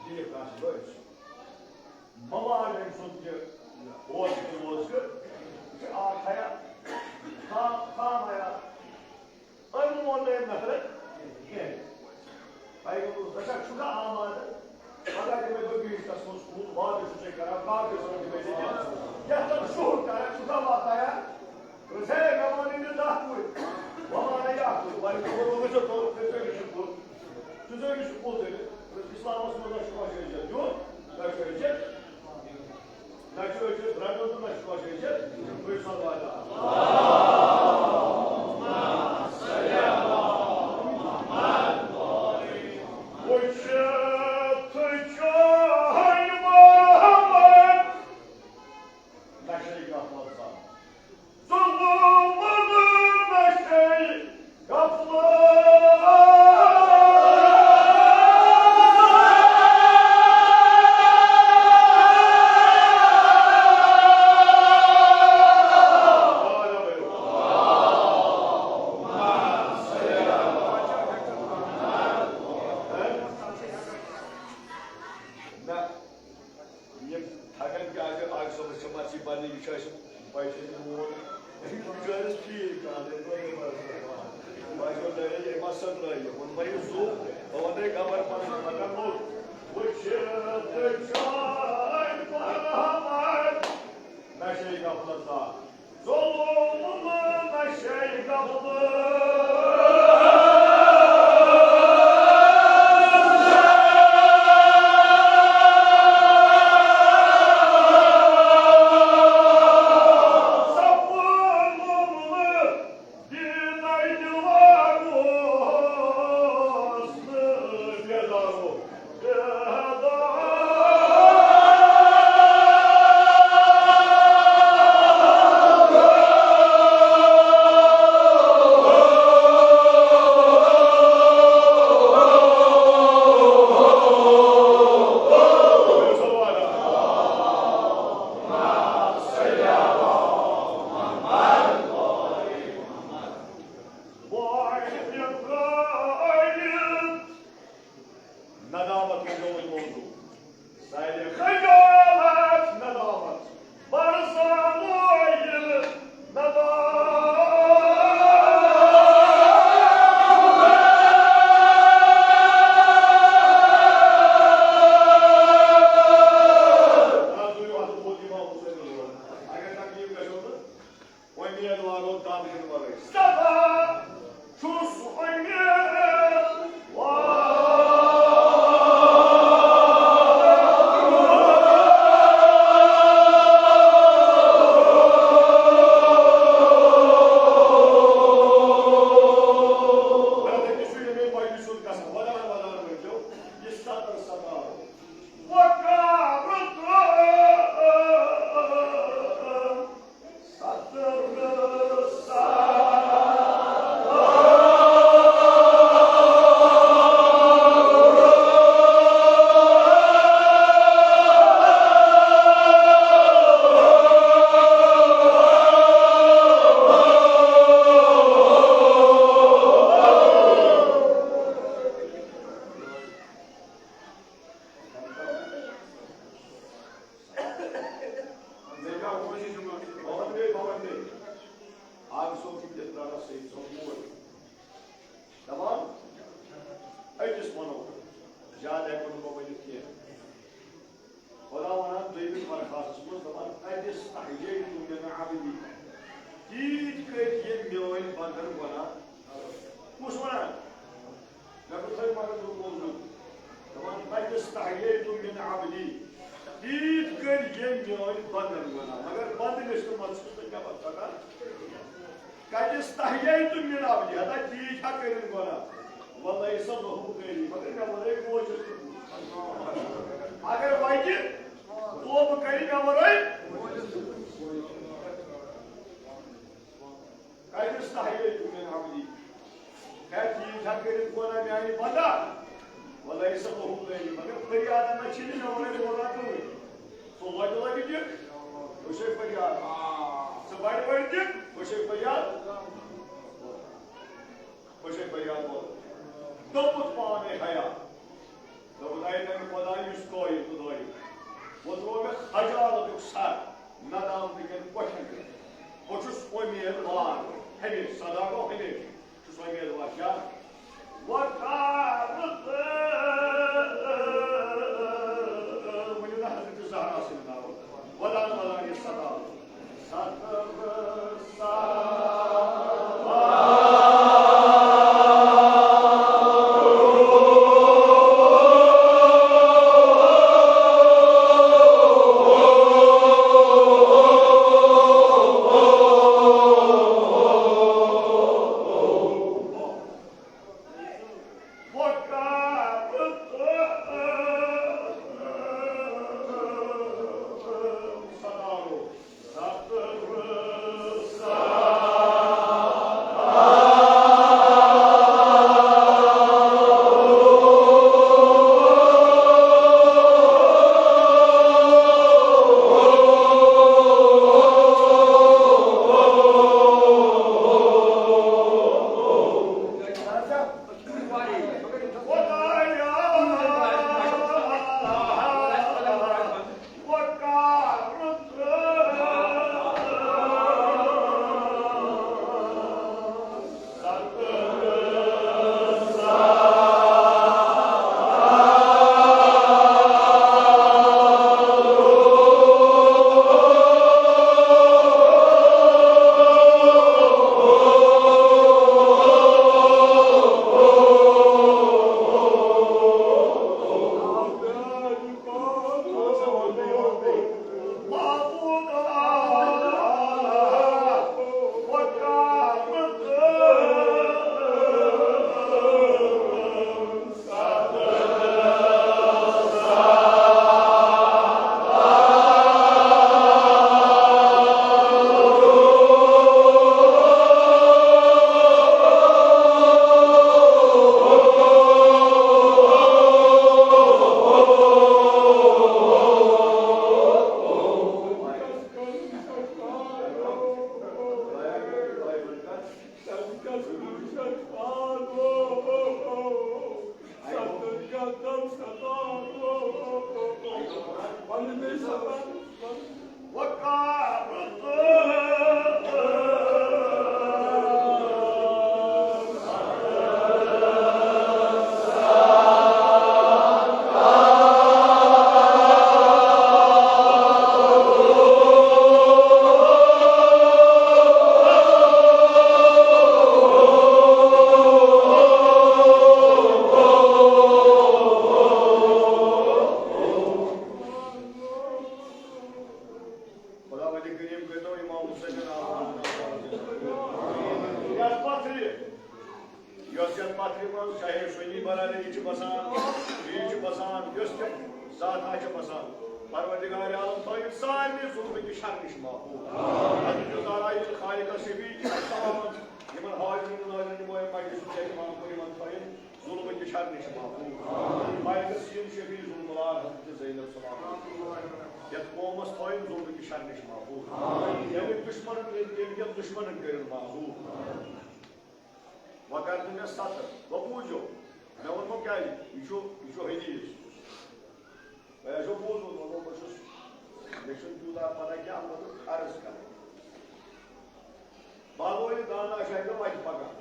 دِیِو کانٛہہ سُہ گوٚو أمۍ سُنٛد۔ مہ وار أمۍ سُنٛد یہِ اوس تہٕ روزٕ۔ یہِ چھُ آ کھیا، خام، خام آیا۔ أمۍ مون نہٕ أمۍ نفرت کینٛہہ۔ پیغمبر دوٚپُس، "دَپان چھُکھا آمادٕ؟ پگاہ دِمَے بہٕ بیٖٹھِس منٛز کُل، وعدٕ چھُسَے کران، کاغذَس منٛز دِمَے ژےٚ دِتھ۔ یَتھ نہٕ شُہُل کران، چھُکھا واتان یا؟" دوٚپُس، "ہے، مےٚ وَنُے نہٕ دَہ کُلۍ، وۄنۍ وَنَے یہِ اَکھ کُل، وۄنۍ گوٚو، وۄنۍ گوٚو ژےٚ کُل، ژےٚ ژےٚ أمِس یہِ کُل، ژٕ ژےٚ أمِس یہِ کُل تٔمِس۔" دوٚپُس، "اِسلامَس منٛز نہ چھُ کٲنٛسہِ عزت دیُن، نہ چھُ عزت۔" نہ چھُ أسۍ رَٹُن تہٕ نہ چھُ کٲنٛسہِ ہیٚچھِتھ۔ تُہۍ سمجھو۔ وٕچھِتھ چھُ محمد نشے غفلت زان۔ ظلمن نشے یِم ہٮ۪کَن کیٛازِ آز صٲبَس چھِ مَژٕے بَنٕنۍ، یہِ چھُ اَسہِ پَے چھِ أسۍ ووت۔ أمِس بِچٲرِس ٹھیٖک کَران، أمۍ دوٚپ، "ہے، بَس، بَس، بَس۔" بہٕ چھُس دَپان، یہِ ما سَترٲیِو، ووٚن مےٚ یہِ زُو، بہٕ وَنَے خبر پَنُن پَکَن لوٚگ۔ وٕچھِتھ چھُ مرحمت، نہ چھے غفلت زانٛہہ۔ ظلم نشے غفلت۔ صفوان مومنہٕ دیٖنَے دِلارُس نہٕ بیدارُک۔ امیدوارو داد دِنہٕ ورٲے۔ صفا چھُس امیدوار۔ آگ صٲب چھُ تیٚلہِ ترٛاوان سید صٲب یور۔ دَپان، أکِس وَنو، زیادٕ ہٮ۪کو نہٕ بہٕ ؤنِتھ کینٛہہ۔ خۄدا وَنان دوٚیمِس مرحلَس منٛز، دَپان، "قد استحییت من عبدی"۔ تیٖتۍ کٔرۍ یِم میٲنۍ بندن گۄناہ۔ کُس وَنان؟ مےٚ کوٚر تۄہہِ مگر بہٕ بوزُن۔ دَپان، "قد استحییت من عبدی"۔ تیٖتۍ کٔرۍ ییٚمۍ میٲنۍ بندن گۄناہ۔ مگر بندٕ گٔژھۍ نہٕ مسجدس منٛز نٮ۪بر ژَٹان۔ "قد استحییت من عبدی"، ہتا تیٖتۍ ہا کٔرِن گۄناہ۔ "ولیس لہ غیری"، مگر مےٚ وَنَے موجود۔ اگر وَتہِ توبہٕ کَرِ مےٚ وَنَے۔ "قد استحییت من عبدی"۔ ہے، تیٖژ ہا کٔرِتھ گوٚو نا میانہِ بندا۔ ولیس لہ غیری، مگر فریاد نہ چھِ نہٕ مےٚ وَنان روزان کٕہٕنۍ۔ سُہ لۄتہِ لۄتہِ دِکھ، ہُہ چھے فریاد۔ سُہ بڑِ بڑِ دِکھ، ہُہ چھے فریاد۔ ہُہ چھے فریاد وول۔ دوٚپُتھ پانے حیا۔ دوٚپُن، اے میانہِ خۄداے، یُس قٲیِل تہٕ دٲیِم۔ وۄنۍ ترٛوو مےٚ خجالتُک سر ندامتہٕ کٮ۪ن کۄٹھٮ۪ن پٮ۪ٹھ۔ بہٕ چھُس اُمیدوار ہمیشہِ، سدا گوٚو ہمیشہِ۔ چھُس اُمیدوار کیٛاہ؟ وۄنۍ کر ژٕ، ؤنِو نہ حضرت زہرا سٕنٛدِ ناوٕ۔ ودان ودان یہِ سدا۔ یۄس یتھ پتھرِ منٛز چاہے سنی برادری چھِ بسان، شیعہ چھِ بسان، یۄس تہِ ذاتہ چھِ بسان، پروردگار عالم تھٲیِن سارنٕے ظلمہٕ کہِ شرٕ نِش محفوظ۔ حضرت زہرا ییٚلہِ خالقس شفیع چھِ تمام یِمن حاضرین ناظرین یِمو یہِ مجلس ییٚتہِ اہتمام کوٚر، یِمن تھٲیِن ظلمہٕ کہِ شرٕ نِش محفوظ۔ خالق سین شفیع ذوالملال حضرت زینب سلام یتھ قومس تھٲیِن ظلمہٕ کہِ شرٕ نِش محفوظ۔ ییٚمہِ دشمنن، ییٚمہِ کٮ۪ن دشمنن کٔرِن معذور۔ وۄنۍ کر نہٕ مےٚ ستر، وۄنۍ بوٗزِو، مےٚ ووٚنمو کیٛازِ، یہِ چھُ، یہِ چھُ حدیث۔ تۄہہِ آسیو بوٗزمُت، وۄنۍ گوٚو بہٕ چھُس، مےٚ چھُنہٕ تیوٗتاہ پتہ کینٛہہ، البتہ عرض کرٕ۔ بابو یہِ دانا چھُ اَتہِ وَتہِ پکان۔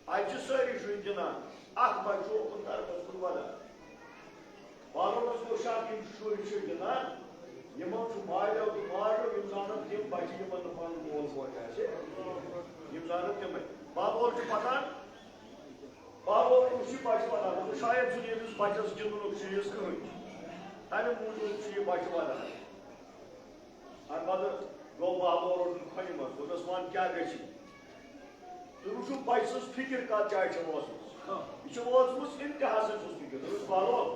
اَتہِ چھِ سٲری شُرۍ گِنٛدان۔ اکھ بچہٕ اوکُن طرفس کُن وَدان۔ بالرَس گوٚو شک، یِم شُرۍ چھِ گِنٛدان، یِمن چھُ مالیو تہٕ مالیو، یِم زانن تِم بچہٕ، یِمن نہٕ پنُن مول موج آسہِ، یِم زانن تِمے۔ بالر چھُ پکان، بالر چھُ بچہٕ وَدان، دوٚپُن، شاید چھُنہٕ ییٚمِس بچس گِنٛدنُک چیٖز کٕہٕنۍ، تَمہِ موٗجوٗب چھُ یہِ بچہٕ وَدان۔ اَمہِ پتہٕ گوٚو بابا روٚٹُن کھۄنہِ منٛز، دوٚپنَس، "وَن کیٛاہ گژھِ؟" تُہۍ وٕچھِو بَچہٕ سٕنٛز فِکِر کَتھ جایہِ چھےٚ وٲژمٕژ۔ یہِ چھِ وٲژمٕژ اِنتِہاسَس سٕنٛز فِکِر۔ دوٚپمَس، "بالو،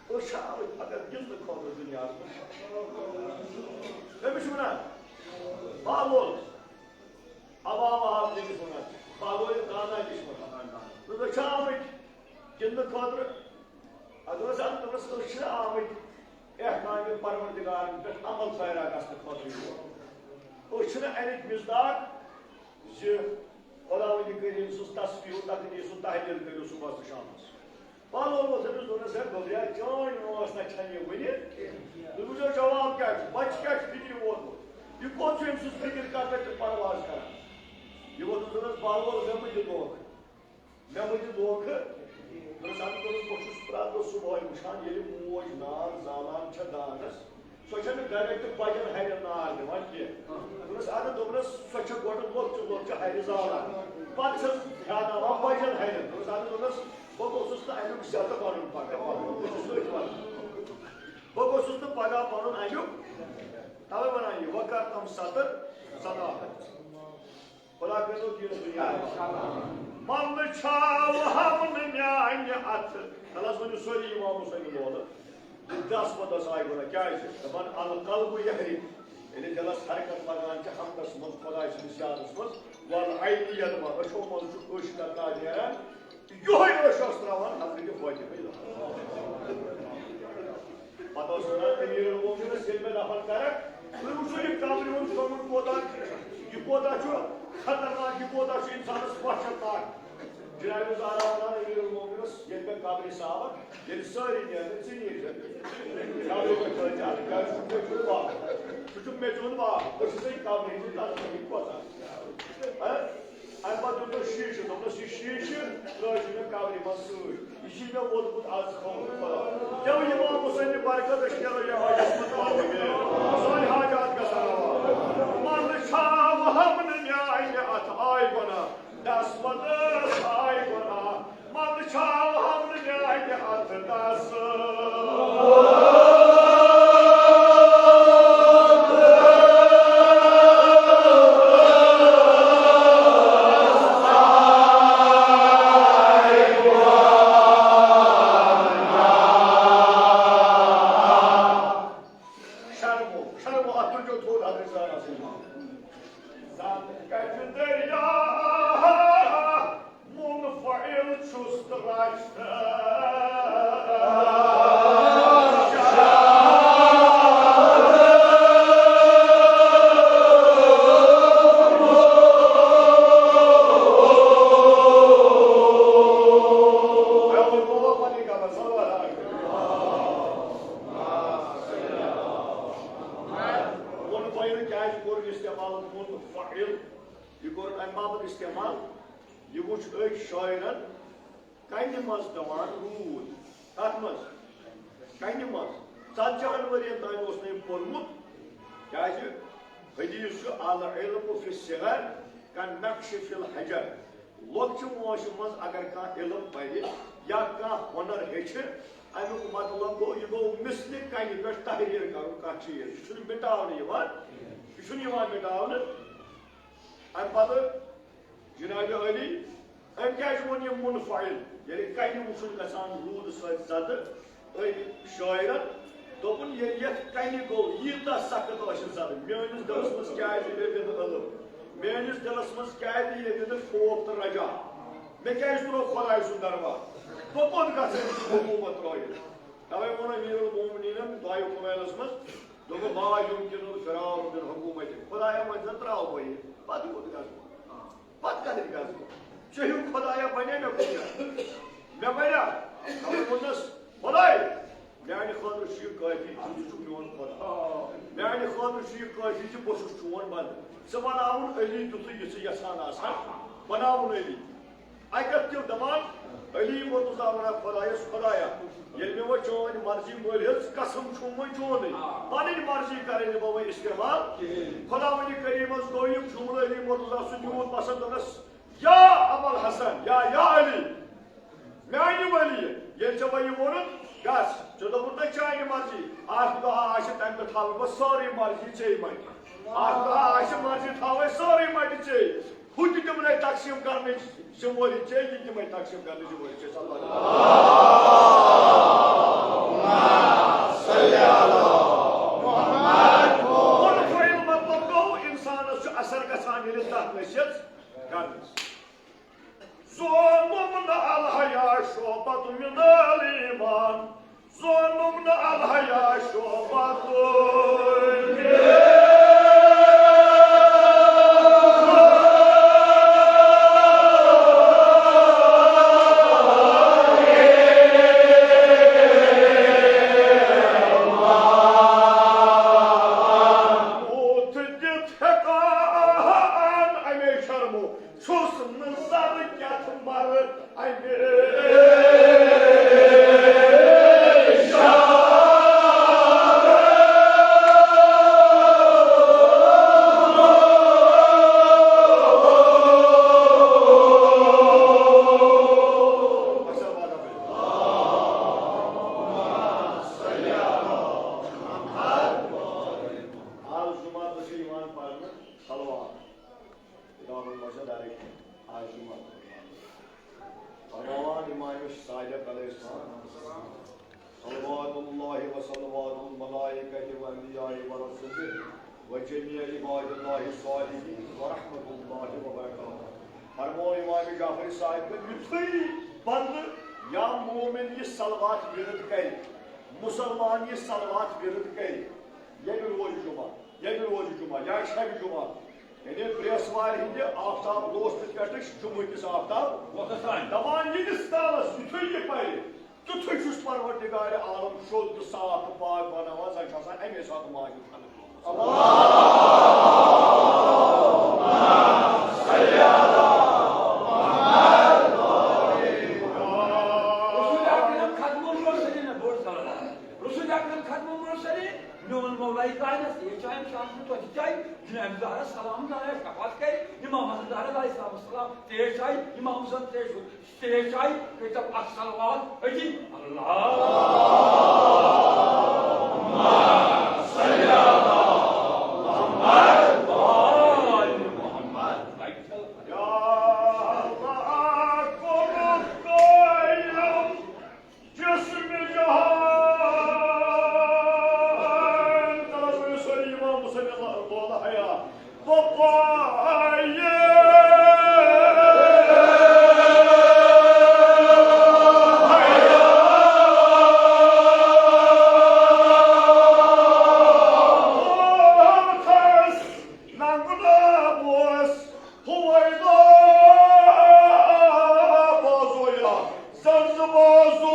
أسۍ چھِ آمٕتۍ فقط گِنٛدنہٕ خٲطرٕ دُنیاہَس منٛز۔" کٔمِس چھِ وَنان؟ بالو۔ اَوا، اَوا، اَوا، تٔمِس وَنان۔ بالو یہِ دانا تہِ چھِ وَنان۔ دوٚپمَس، "أسۍ چھِ آمٕتۍ گِنٛدنہٕ خٲطرٕ۔" اَدٕ ٲس اَتھ دوٚپمَس، "أسۍ چھِنہٕ آمٕتۍ احکامِ پروردگارَن پٮ۪ٹھ عمل پیرا گژھنہٕ خٲطرٕ یور۔ أسۍ چھِنہٕ اَمِکۍ مِصداق زِ خۄداوندِ کریٖم سٕنٛز تسبیح و تقدیٖس و تحلیٖل کٔرِو صُبحَس تہٕ شامَس۔" پانہٕ اوس أمِس دوٚپنَس، "ہے گوٚبریا، چٲنۍ وٲنٛس نہ چھَنہٕ یہِ وٕنہِ۔ تُہۍ وٕچھِو جواب کیٛاہ چھُ، بَچہٕ کیٛاہ چھُ فِکرِ ووتمُت؟ یہِ کوٚت چھُ أمۍ سٕنٛز فِکِر کَتھ پٮ۪ٹھ چھِ پرواز کران؟" یہِ ووٚنُس دوٚپنَس، "بالہٕ وول، مےٚ مہٕ دِ دھوکہٕ۔" مےٚ ؤنِو دھوکہٕ؟ دوٚپمَس، اَدٕ دوٚپمَس، بہٕ چھُس پرٛٮ۪تھ دۄہ صُبحٲے وٕچھان، ییٚلہِ موج نان زالان چھےٚ دانَس، سۄ چھَنہٕ ڈایریکٹ بَجَن ہَرٮ۪ن نار دِوان کینٛہہ۔ دوٚپمَس، اَدٕ دوٚپمَس، سۄ چھےٚ گۄڈٕ لۄکچہِ لۄکچہِ ہَرِ زالان، پَتہٕ چھَس دیٛاناوان بَجَن ہَرٮ۪ن۔ دوٚپمَس، اَدٕ دوٚپمَس، بہٕ گوٚژھُس نہٕ اَمیُک زیادٕ وَنُن پَگاہ، بہٕ گوٚژھُس أتھۍ وَنُن۔ بہٕ گوٚژھُس نہٕ پَگاہ پَنُن اَمیُک، تَوَے وَنان یہِ، وَکَرتَم سَتَر سَداہ۔ خدا کٔرِو دین دنیا۔ مَلہٕ چھاو ہم نہٕ میانہِ اَتھٕ۔ تَلہٕ حظ ؤنِو سٲری اِمام حُسین لولہٕ۔ دَس پَتہٕ دَس آیہِ گۄڈٕ۔ کیٛازِ؟ دَپان، القلب یحرق۔ ییٚلہِ دِلَس حرکت لگان چھِ حمدَس منٛز، خۄداے سٕنٛدِس یادَس منٛز، والعین یدمع، أچھو منٛز چھُ أچھ قطرہ نیران۔ یِہوٚے أچھ ٲس ترٛاوان حضرت فاطمہ۔ پتہٕ اوس وَنان، "امیر المومنینس ییٚلہِ مےٚ دفن کرکھ، تُہۍ وٕچھِو یہِ قبرِ ہُنٛد شۄنٛگُن کوٗتاہ، یہِ کوٗتاہ چھُ خطرناک، یہِ کوٗتاہ چھُ اِنسانَس وحشتناک۔" جناب زہرا وَنان، "امیر المومنینس ییٚلہِ مےٚ قبرِ ژاوَکھ، ییٚلہِ سٲری نیرن، ژٕ نیٖرزِ قبرِ پٮ۪ٹھ کھٲلۍ زِ، کیٛازِ سُہ چھُ مےٚ چھُنہٕ باو، سُہ چھُ مےٚ چھُنہٕ باو، بہٕ چھُسَے قبرِ ہٕنٛدِ طرفہٕ یہِ کوٗتاہ۔" ہہ؟ اَمہِ پَتہٕ دیُت تٔمۍ شیٖشہٕ، دوٚپنَس، "یہِ شیٖشہٕ ترٛٲوِو مےٚ قبرِ منٛز سۭتۍ۔ یہِ چھُے مےٚ ووٚنمُت از تھوٚومُت خۄدا۔ گٮ۪و اِمام حُسینہِ برکت، أسۍ نیرو یہِ حاجَس منٛز پَنُن گٲڑۍ۔ سٲنۍ حاجات گژھن روا۔ مَلہٕ چھاو ہم نہٕ میانہِ اَتھٕ آے گۄناہ، دَس وَدَس آے گۄناہ۔" مَلہٕ چھاو ہم نہٕ میانہِ اَتھٕ دَس۔ شرمو، شرمو، اَتھ تُلِو تھوٚد حضرت زہرا سٕنٛدِ ناوٕ۔ زَن کَتہِ دریا منفعل چھُس تہٕ رچھِ۔ منفعل کیٛازِ کوٚر استعمال؟ منفعل، یہِ کوٚر اَمہِ باپتھ استعمال، یہِ وُچھ أکۍ شٲعرن کَنہِ منٛز پٮ۪وان روٗد۔ کَتھ منٛز؟ کَنہِ منٛز۔ ژتجی ہن ؤرین تام اوس نہٕ أمۍ پوٚرمُت۔ کیٛازِ؟ حدیث چھُ، "العلم فی الصغر کالنقش فی الحجر۔" لۄکچہِ وٲنٛسہِ منٛز اگر کانٛہہ علم پَرِ یا کانٛہہ ہُنر ہیٚچھِ، اَمیُک مطلب گوٚو، یہِ گوٚو مثلہِ کَنہِ پٮ۪ٹھ تحریر کَرُن کانٛہہ چیٖز۔ یہِ چھُنہٕ مِٹاونہٕ یِوان، یہِ چھُنہٕ یِوان مِٹاونہٕ۔ اَمہِ پَتہٕ جناب علی، أمۍ کیٛازِ ووٚن یہِ منفعل؟ ییٚلہِ کنہِ وُچھُن گژھان روٗدٕ سۭتۍ زدٕ، أمۍ شٲعرن دوٚپُن، ییٚلہِ یَتھ کنہِ گوٚو، ییٖژاہ سخت ٲسِن زدٕ، میٲنِس دِلس منٛز کیٛازِ پیٚیہِ نہٕ علم؟ میٲنِس دِلس منٛز کیٛازِ ییٚتہِ نہٕ خوف تہٕ رجا؟ مےٚ کیٛازِ ترٛوو خۄداے سُنٛد دربار؟ بہٕ کوٚت گژھٕ أمِس حکوٗمت ترٛٲوِتھ؟ توے ووٚن امیر المومنینن دعایہِ کمیلس منٛز، دوٚپُن، ما یمکن الفرار من حکومت، خدایا، وۄنۍ زن ترٛاو بہٕ یہِ، پتہٕ کوٚت گژھٕ بہٕ؟ پتہٕ کتہِ گژھٕ بہٕ؟ ژےٚ ہیوٗ خدایا بنے مےٚ کُنہِ جایہِ؟ مےٚ بنیا؟ توے ووٚننس، خداے، میانہِ خٲطرٕ چھُ یہِ کٲفی، ژٕ چھُکھ میون خدا۔ میانہِ خٲطرٕ چھُ یہِ کٲفی زِ بہٕ چھُس چون بندٕ۔ ژٕ بناوُن علی تیُتھُے یہِ ژٕ یژھان آسکھ، بناوُن علی۔ اَتہِ تِم دَپان، علی مرتضیٰ وَنان خۄدایَس، خۄدایا، ییٚلہِ مےٚ وۄنۍ چٲنۍ مرضی مٲلۍ ہیٚژ، قسم چھُم وۄنۍ چونُے۔ آ۔ پنٕنۍ مرضی کَرٕنۍ نہٕ بہٕ وۄنۍ استعمال۔ کِہیٖنۍ۔ خۄداوندِ کریٖمَس دوٚیِم جُملہٕ علی مرتضیٰ سُنٛد یوٗت پسنٛد، دوٚپنَس، یا ابا الحسن، یا، یا علی، میانہِ ولی، ییٚلہِ ژےٚ وۄنۍ یہِ ووٚنُتھ، گژھ، ژےٚ دوٚپُتھ نہ چانہِ مرضی، اَکھ دۄہ آسہِ تَمہِ دۄہ تھاوٕ بہٕ سٲرٕے مرضی ژےٚ مَٹہِ۔ اَکھ دۄہ آسہِ مرضی تھاوٕ سٲرٕے مَٹہِ ژےٚ۔ ہُہ تہِ تِمنے تقسیٖم کرنٕچ ذِمہٕ وٲری ژےٚ، یہِ تہِ تِمے تقسیٖم کرنٕچ ذِمہٕ وٲری ژےٚ۔ صلی اللہ علیہ وسلم۔ مطلب گوٚو، اِنسانَس چھُ اثر گژھان ییٚلہِ تَتھ نصیحت کرنَس۔ زونُم نہٕ الحیا شعبت من الایمان۔ زونُم نہٕ الحیا شعبت من بُتھ دِتھ ہٮ۪کان اَمے شرمہٕ۔ چھُس نہٕ زَرٕ کیٛاہ تہٕ مَرٕ اَمہِ آز جمعہ دۄہ چھِ یِوان پَرنہٕ صلوات۔ کتابن منٛز چھےٚ درج آز جمعہ۔ فرمان امام صادق علیہ السلام، صلوات اللہ و صلوات الملائکہ و انبیاء و رسول و جمیع عباد اللہ الصالحین و رحمت اللہ و برکاتہ۔ فرمو امام جعفر صاحب کہ یُتھُے بندٕ یا مومن یہِ صلوات ورد کرِ، مسلمان یہِ صلوات ورد کرِ، ییٚمہِ روزِ جمعہ، ییٚمہِ روزِ جمعہ یا شبِ جمعہ، یعنی برٛیسوارِ ہٕنٛدِ آفتاب لوسنہٕ پٮ۪ٹھٕ جمعہ کِس آفتاب وۄتھان۔ دپان ییٖتِس کالس یُتھُے یہِ پرِ، تیُتھُے چھُس پروردگار عالم شوٚد تہٕ صاف تہٕ پاک بناوان، زن چھُ آسان اَمے ساتہٕ ماجہِ خلق۔ رسول اکرم ختم المرسلین، بوڑ سوال۔ رسول اکرم ختم المرسلین، میون مولا کائنات، تیز چاہے شام کو تو چاہے، جناب زہرا سلام زہرا شفاعت کرے، امام حسن زہرا علیہ السلام السلام، تیز چاہے، امام حسن تیز، تیز چاہے، کہ تب اکثر وال، اجی، اللہ۔ جسم جہان، تلس ؤنِو سٲری امام حسین اللہ تعالیٰ حیا۔ بہٕ پایہِ۔ ننگہٕ ناو اوس۔ ہویدا بازویا، زنزبازو۔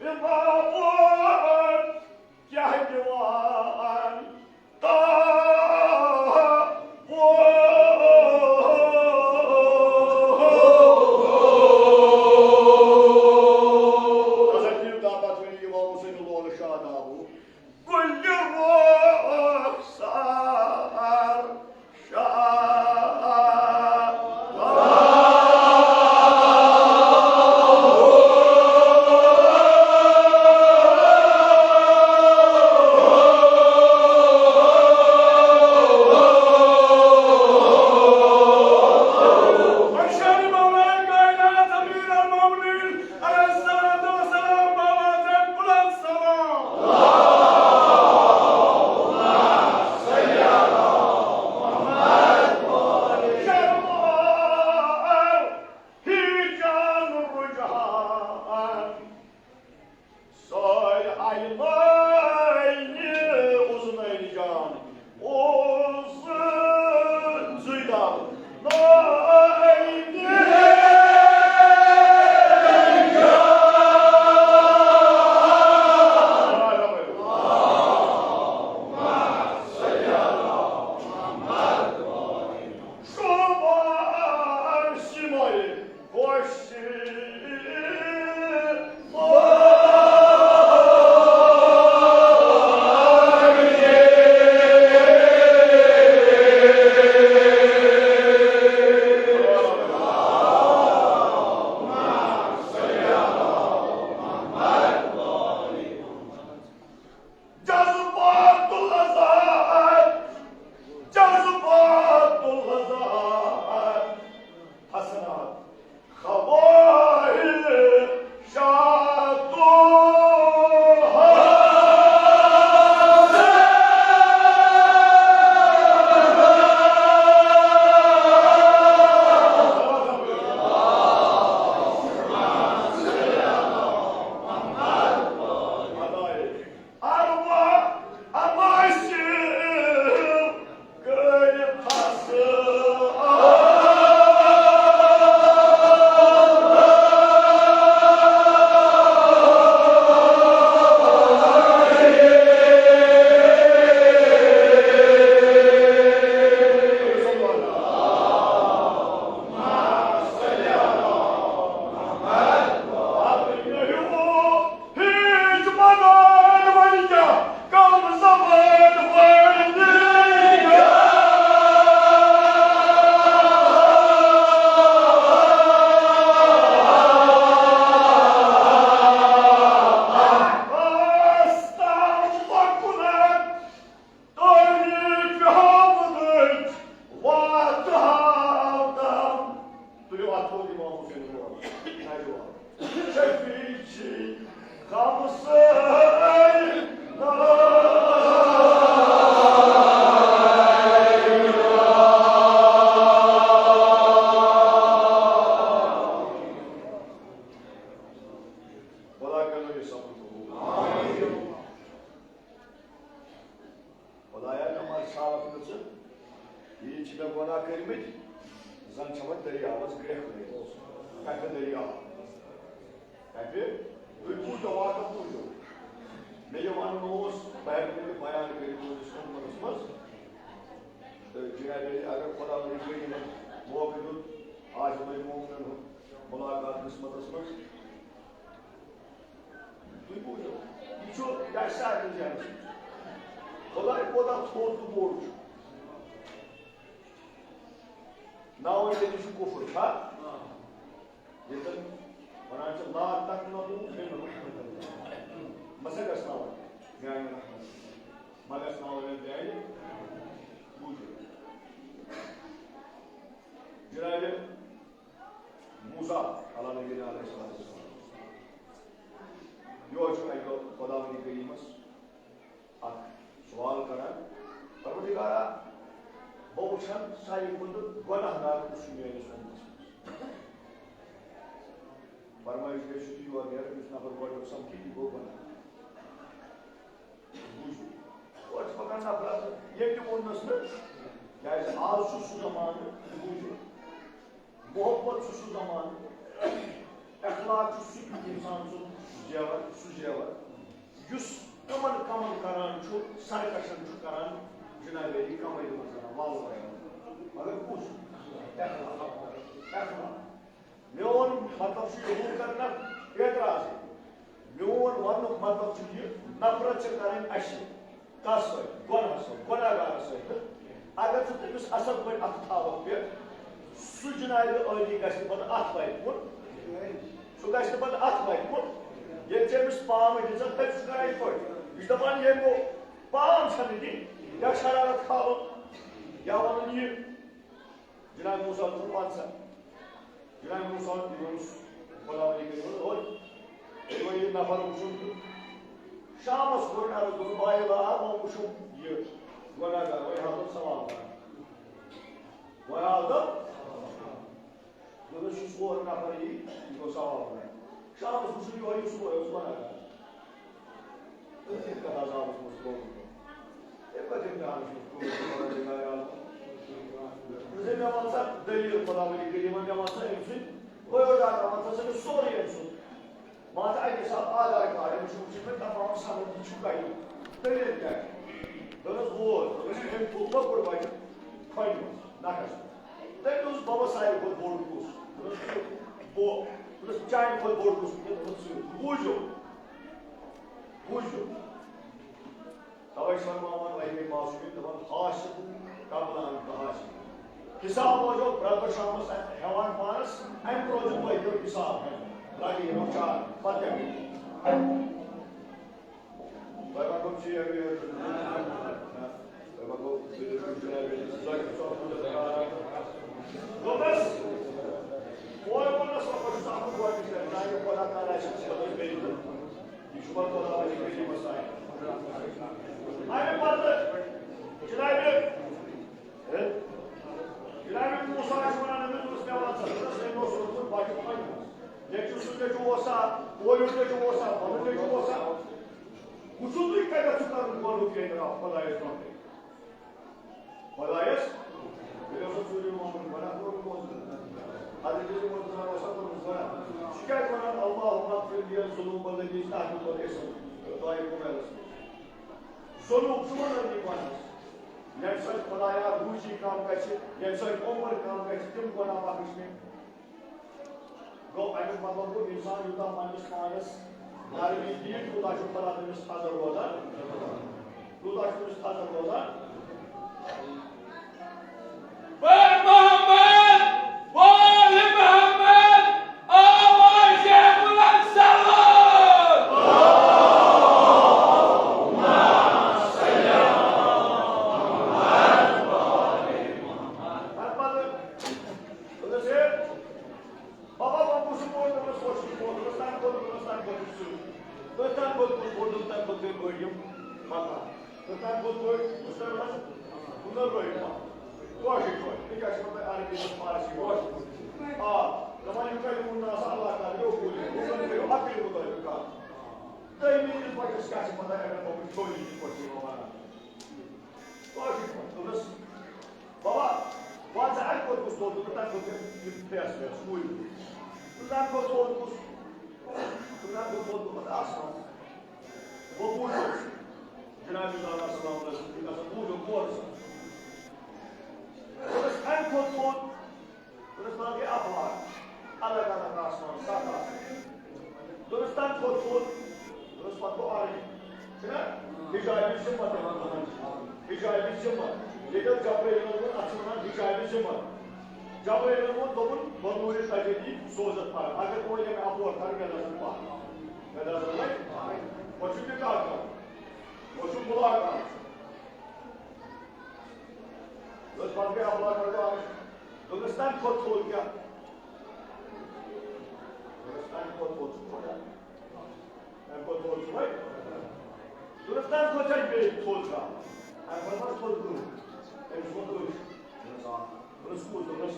امام کیٛاہ دِوان؟ تاج ناینہِ اُذنین جان، اُذن زُیدان، ناینہِ۔ شوبان سیمای خوشی۔ جذبات العذاب، جذبات العذاب، حسنات، خواہشات الحسن۔ ارواح عناصر کٔرۍ فصل۔ ہیچ مدد ونجا کم زبان ونجا۔ واسطہ وکلت تعریف حمدٕچ واتہٕ ہاوتم۔ تُلِو اَتھ تھوٚد اِمام حُسین برونٛٹھ۔ ناجواب۔ شفیع چھِ غم سٲری۔ خدا کرو یہ سب قبول۔ خدایا، مےٚ مَر صاف گٔژھِتھ۔ یہِ چھِ مےٚ گۄناہ کٔرمٕتۍ، زَن چھِ وۄنۍ دٔریاوَس گرٛٮ۪کھ لٔگِتھ۔ کَتھِ دٔریاو؟ کَتھِ؟ تُہۍ بوٗزِو، واقعہٕ بوٗزِو۔ مےٚ یہِ وَنُن اوس، بہٕ ہٮ۪کہٕ نہٕ یہِ بیان کٔرِتھ تُہٕنٛدِس خدمتَس منٛز۔ تہٕ جناب علی، اگر خۄداوندِ کٔرِنَن موقعہٕ دیُت، آسہِ وۄنۍ مومنَن ہُنٛد مُلاقات قٕسمَتَس منٛز۔ تُہۍ بوٗزِو، یہِ چھُ، یہِ آسہِ سارنٕے ذہنَس منٛز۔ خۄداے کوٗتاہ تھوٚد تہٕ بوٚڑ چھُ۔ ناوَن تٔمِس چھُ کُفُر، چھا؟ ییٚتٮ۪ن وَنان چھِ، "لا تقنطوا من رحمة الله۔" مہ سا گژھناوَن میٛانہِ رحمت۔ مہ گژھناوَن میٛانہِ۔ بوٗزِو۔ جناب موسیٰ علیٰ نبینا علیہ الصلوۃ والسلام۔ یورٕ چھُ اَکہِ دۄہ خۄداوندِ کریٖمَس اَکھ سوال کران، "پروردگارا، بہٕ وٕچھان ساروی کھۄتہٕ گۄناہ گار کُس چھُ میٛٲنِس اُمتَس منٛز؟" فرمٲیِش گٔے، سُہ تہِ یور نیران، یُس نفر گۄڈٕ سَمکھِ، یہِ گوٚو گۄناہ۔ بوٗزِو۔ اورٕ چھِ پَکان نفرات، ییٚمہِ تہِ ووٚننَس نہٕ، کیٛازِ آز چھُ سُہ زمانہٕ، بوٗزِو، محبت چھُ سُہ زمانہٕ، اخلاق چھُ سُہ اِنسان سُنٛد زیور، سُہ زیور، یُس کمن کمن کران چھُ، سرکشن چھُ کران، جناب علی کمٲے دِوان کران، واللہ۔ مگر کُس؟ اخلاق، اخلاق۔ میون مطلب چھُ یہِ، لوٗکھ کرن اَتھ اعتراض۔ میون وننُک مطلب چھُ یہِ، نفرت چھِ کرٕنۍ اَسہِ۔ کَس سۭتۍ؟ گۄناہ سۭتۍ، گۄناہ گارس سۭتۍ۔ تہٕ اگر ژٕ تٔمِس اَصٕل پٲٹھۍ اَتھٕ تھاوَکھ پٮ۪ٹھ، سُہ جنابِ عٲلی گژھِ نہٕ پَتہٕ اَتھ وَتہِ کُن۔ سُہ گژھِ نہٕ پَتہٕ اَتھ وَتہِ کُن۔ ییٚلہِ ژےٚ أمِس پانہٕ ؤنۍ دِژَکھ، تیٚلہِ چھُ کران یِتھ پٲٹھۍ۔ یہِ چھُ دَپان، ییٚمۍ گوٚو پان چھَنہٕ دِنۍ، یا شرارت کھالُن، یا وَنُن یہِ۔ جناب موسیٰ دوٚپُن، "وَن سا۔" جناب موسیٰ، یہِ اوس خۄداوندِ کٔرِتھ، "اوے، یہِ وۄنۍ یہِ نفر وٕچھُن تہٕ شامَس کوٚر مےٚ عرض، دوٚپُن، 'بھائی، وَلہٕ آ، وۄنۍ وٕچھُو یہِ گۄناہ گار، وۄنۍ ہاوُن سوال کران۔ وۄنۍ ہاو تہٕ۔'" دوٚپُن، "یُس ہور نفر یی، یہِ گوٚو سوال کران۔ شامَس وٕچھُن یِہوٚے، یُس ہور اوس گۄناہ گار۔" کَتھ حظ آوُس منٛز ترٛوومُت؟ تَمہِ پَتہٕ ییٚلہِ مےٚ آوُس منٛز ترٛوومُت، خۄداے جِناب یارو۔ دوٚپُن، مےٚ وَن سا دٔلیٖل، خۄدا ؤلِو کٔرِو وۄنۍ، مےٚ وَن سا أمۍ سٕنٛدۍ بٲیو ڈاٹا، وَن سا مےٚ سورُے أمۍ سُنٛد۔ مان ژٕ اَکے ساتہٕ آدھار کارڈ، أمِس چھُ وٕچھُن مےٚ تَمام سَند، یہِ چھُ کَتہِ؟ دٔلیٖل کیٛاہ چھِ؟ دوٚپنَس، ووت۔ دوٚپنَس، أمۍ تُل لۄکُٹ بَچہٕ، کھۄنہِ منٛز، نَکھَس منٛز۔ تٔمۍ دوٚپُس، بَبا، ساروی کھۄتہٕ بوٚڑ کُس؟ دوٚپنَس، بہٕ۔ دوٚپنَس، چانہِ کھۄتہٕ بوٚڑ کُس؟ دوٚپنَس، ژٕ۔ بوٗزِو، بوٗزِو۔ تَوَے چھِ وَنان محمد وحید معصومی دَپان، حاسب قبل ان تحاسب۔ حساب روزو پرٛٮ۪تھ دۄہ شامَس ہٮ۪وان پانَس، اَمہِ برٛونٛہہ دیُن تۄہہِ کٔرِو حساب۔ لَگہِ یِمَن چار، پَتہٕ کیٛاہ گٔے؟ تۄہہِ ما گوٚو ژیر ویر؟ تۄہہِ ما گوٚو ژیر ویر؟ دوٚپمَس، اورٕ ووٚننَس، وۄنۍ چھُس آمُت گۄڈٕنِچ لَٹہِ، چاہے خۄدا تعالیٰ آسہِ، یہِ چھُ پَتہٕ بیٚیہِ۔ یہِ چھُ پَتہٕ خۄداوندِ کریٖمَس آیہِ۔ اَمہِ پَتہٕ جنابِ، ہے، جنابِ موسیٰ چھُ وَنان، أمِس اوس پٮ۪وان ژَتجِہَس، أمۍ اوس روٗدمُت بَچہٕ پنٛجہِ۔ نیٚچوٗ سُنٛد نیٚچوٗ اوسا، پوریُک نیٚچوٗ اوسا، پَنُن نیٚچوٗ اوسا؟ وٕچھِو تُہۍ کَتٮ۪تھ چھُ کَرُن گۄڈٕنیُک اعتراف خۄدایَس برٛونٛہہ کَنہِ؟ خۄدایَس، ییٚلہِ اوس ژوٗرِم محمد گۄڈٕ اَتھ ووٚنمُت اوس۔ حضرت عمر رضی اللہ عنہ اوس اَتھ ووٚنمُت گۄڈٕ۔ سُہ کیٛازِ وَنان، اللهم اغفر لي الذنوب التي لا تغفر لها؟ طاہر کُمارَس منٛز۔ ذنوب چھُ وَنان یہِ گۄڈٕ۔ ییٚمہِ سۭتۍ خۄدایا روٗزی کَم گژھِ، ییٚمہِ سۭتۍ عمر کَم گژھِ، تِم گۄناہ بخش مےٚ۔ گوٚو، اَمیُک مطلب گوٚو، اِنسان یوٗتاہ پنٛنِس پانَس نرمی دِیہِ، تیوٗتاہ چھُ خۄدا تٔمِس تھزر روزان، تیوٗتاہ چھُ تٔمِس تھزر روزان۔ بر محمد، وال محمد، آواز بلند صلوات۔ اَمہِ پَتہٕ دوٚپنَس، ہے، بابا، وۄنۍ کُس چھُ بوٚڑ؟ دوٚپنَس، ہُہ چھُ بوٚڑ۔ دوٚپنَس، تَمہِ کھۄتہٕ، دوٚپنَس، تَمہِ کھۄتہٕ چھُ سُہ۔ دوٚپنَس، تَمہِ کھۄتہٕ کُس بوٚڑ؟ دوٚپنَس، تَمہِ کھۄتہٕ گٔے بٔڑۍ یِم مکان۔ دوٚپنَس، تَمہِ کھۄتہٕ بٔڑۍ، دوٚپنَس، بٔڑۍ مکان۔ کٲشِر پٲٹھۍ، یہِ کیٛاہ چھِ وَنان عربی منٛز فارسی پٲٹھۍ؟ آ، دَپان، یِم کَتہِ ووٚن نہٕ آسان اللہ تعالیٰ یو بوٗلِو، یِمَن کٔرِو عقلہِ مُطٲبِق کَتھ۔ دوٚیمہِ یِتھ پٲٹھۍ أسۍ کیٛاہ چھِ پَتہ اَگر بہٕ وٕچھو یہِ کِتھ پٲٹھۍ چھِ یِوان وَنان۔ کٲشِر پٲٹھۍ۔ دوٚپنَس، بابا، وَن سا اَتہِ کوٚت گوٚژھ توتہِ، تہٕ تَتہِ کوٚت یہِ پھرٛٮ۪س وھرٛٮ۪س، ہُہ یہِ۔ تہٕ تَمہِ کھۄتہٕ تھوٚد کُس؟ تہٕ تَمہِ کھۄتہٕ تھوٚد گوٚو پَتہٕ آسمان۔ وۄنۍ بوٗزِو، جناب زانا سلام علیکم، یہِ ہسا بوٗزِو غورٕ سان۔ دوٚپنَس، اَمہِ کھۄتہٕ تھوٚد، دوٚپنَس، پَتہٕ گٔے افلاک، الگ الگ آسمان، سَتھ آسمان۔ دوٚپنَس، تَمہِ کھۄتہٕ تھوٚد، دوٚپنَس، پَتہٕ گوٚو عرش۔ چھُنہ؟ حجابِ ذمت یِوان وَننہٕ۔ حجابِ ذمت۔ ییٚتٮ۪تھ جبرائیلَن ووٚن، اَتھ چھِ وَنان حجابِ ذمت۔ جبرائیلَن ووٚن، دوٚپُن، بنوٗرِ تجلی سوزَتھ پَرٕ۔ اگر اور یِم اَپور تھَر، مےٚ نظر پَتھ۔ مےٚ نظر وۄنۍ۔ وۄنۍ چھُ نِکاح کَرُن۔ وۄنۍ چھُ مُلاقات۔ دوٚپُس، پَتہٕ گٔے افلاک۔ دوٚپُس، تَمہِ کھۄتہٕ تھوٚد کیٛاہ؟ دوٚپُس، تَمہِ کھۄتہٕ تھوٚد چھُ خۄدا۔ اَمہِ کھۄتہٕ تھوٚد چھُ وۄنۍ۔ دوٚپُس، تَمہِ کھۄتہٕ چھا بیٚیہِ تھوٚد کانٛہہ؟ اَمہِ کھۄتہٕ ما چھُ تھوٚد کٕہٕنۍ؟ أمِس ووٚن أچھ۔ دوٚپُس، کُس؟ دوٚپُس،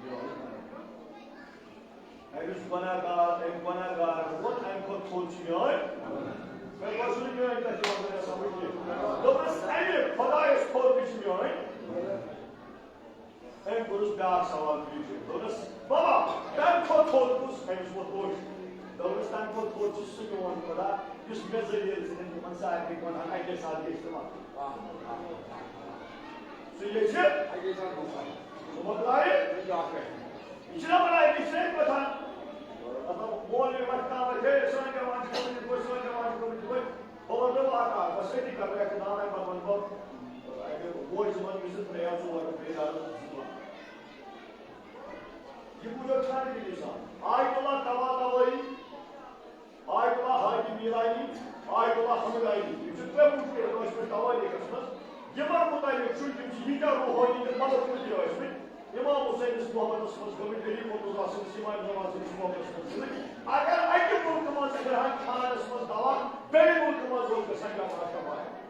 میون۔ أمِس گۄناہ گار، أمۍ گۄناہ گار ووٚن، اَمہِ کھۄتہٕ تھوٚد چھُ میون۔ مےٚ باسیٚو نہٕ میٲنۍ کَتھ یِوان واریاہ سَمٕجھ کینٛہہ۔ دوٚپمَس، اَمہِ خۄدایَس تھوٚد تہِ چھُ میون۔ أمۍ کوٚرُس بیٛاکھ سوال، دوٚپنَس، بابا، تَمہِ کھۄتہٕ تھوٚد کُس؟ أمِس ووٚتھ اوٚش۔ دوٚپنَس، تَمہِ کھۄتہٕ تھوٚد چھُ سُہ میون خۄدا، یُس مےٚ ذٔریعہٕ ژٕ ہٮ۪کھ تِمَن سارنٕے گۄناہَن اَکے ساتہٕ لیٚکھِتھ تہٕ مۄکلٲوِتھ۔ سُہ ییٚژھِ، سُہ مۄکلایہِ۔ یہِ چھُنہ وَنان، یہِ چھُنہ یِتھ پٲٹھۍ۔ مطلب، مولوی وَتہِ تام وَتہِ، ہے، سٲنۍ جوان چھِ گٔمٕتۍ یِتھ پٲٹھۍ، سٲنۍ جوان چھِ گٔمٕتۍ یِتھ پٲٹھۍ۔ بہٕ وَنہٕ تۄہہِ واقعہ، بہٕ سۭتی کَرٕ اَکہِ دۄہ، اَمہِ پَتہٕ وَنہٕ بہٕ، اَکہِ بوے زٕ وَنہٕ، یُس زٕ ترٛےٚ یا ژور یا بیٚیہِ دَرس زٕ ژور۔ یہِ بوٗزِو خانٕے اِنسان۔ آیت اللہ طباطبائی، آیت اللہ حاکم ایرانی، آیت اللہ حمدانی، یِم چھِ ترٛےٚ مُجتہد ٲسمٕتۍ توٲریٖخَس منٛز۔ یِمَن مُتعلِق چھُ، یِم چھِ ییٖتیٛاہ روحٲنی تہٕ مدد کُلۍ ٲسمٕتۍ۔ اِمام حسینَس محبتَس منٛز گٔمٕتۍ، علی مرتضیٰ سٕنٛدِس، اِمام جماعت سٕنٛدِس محبتَس منٛز گٔمٕتۍ۔ اگر اَکہِ مُلکہٕ منٛز گژھِ ہا خانَس منٛز دوا، بیٚیہِ مُلکہٕ منٛز اوس گژھان جماعت جماعت۔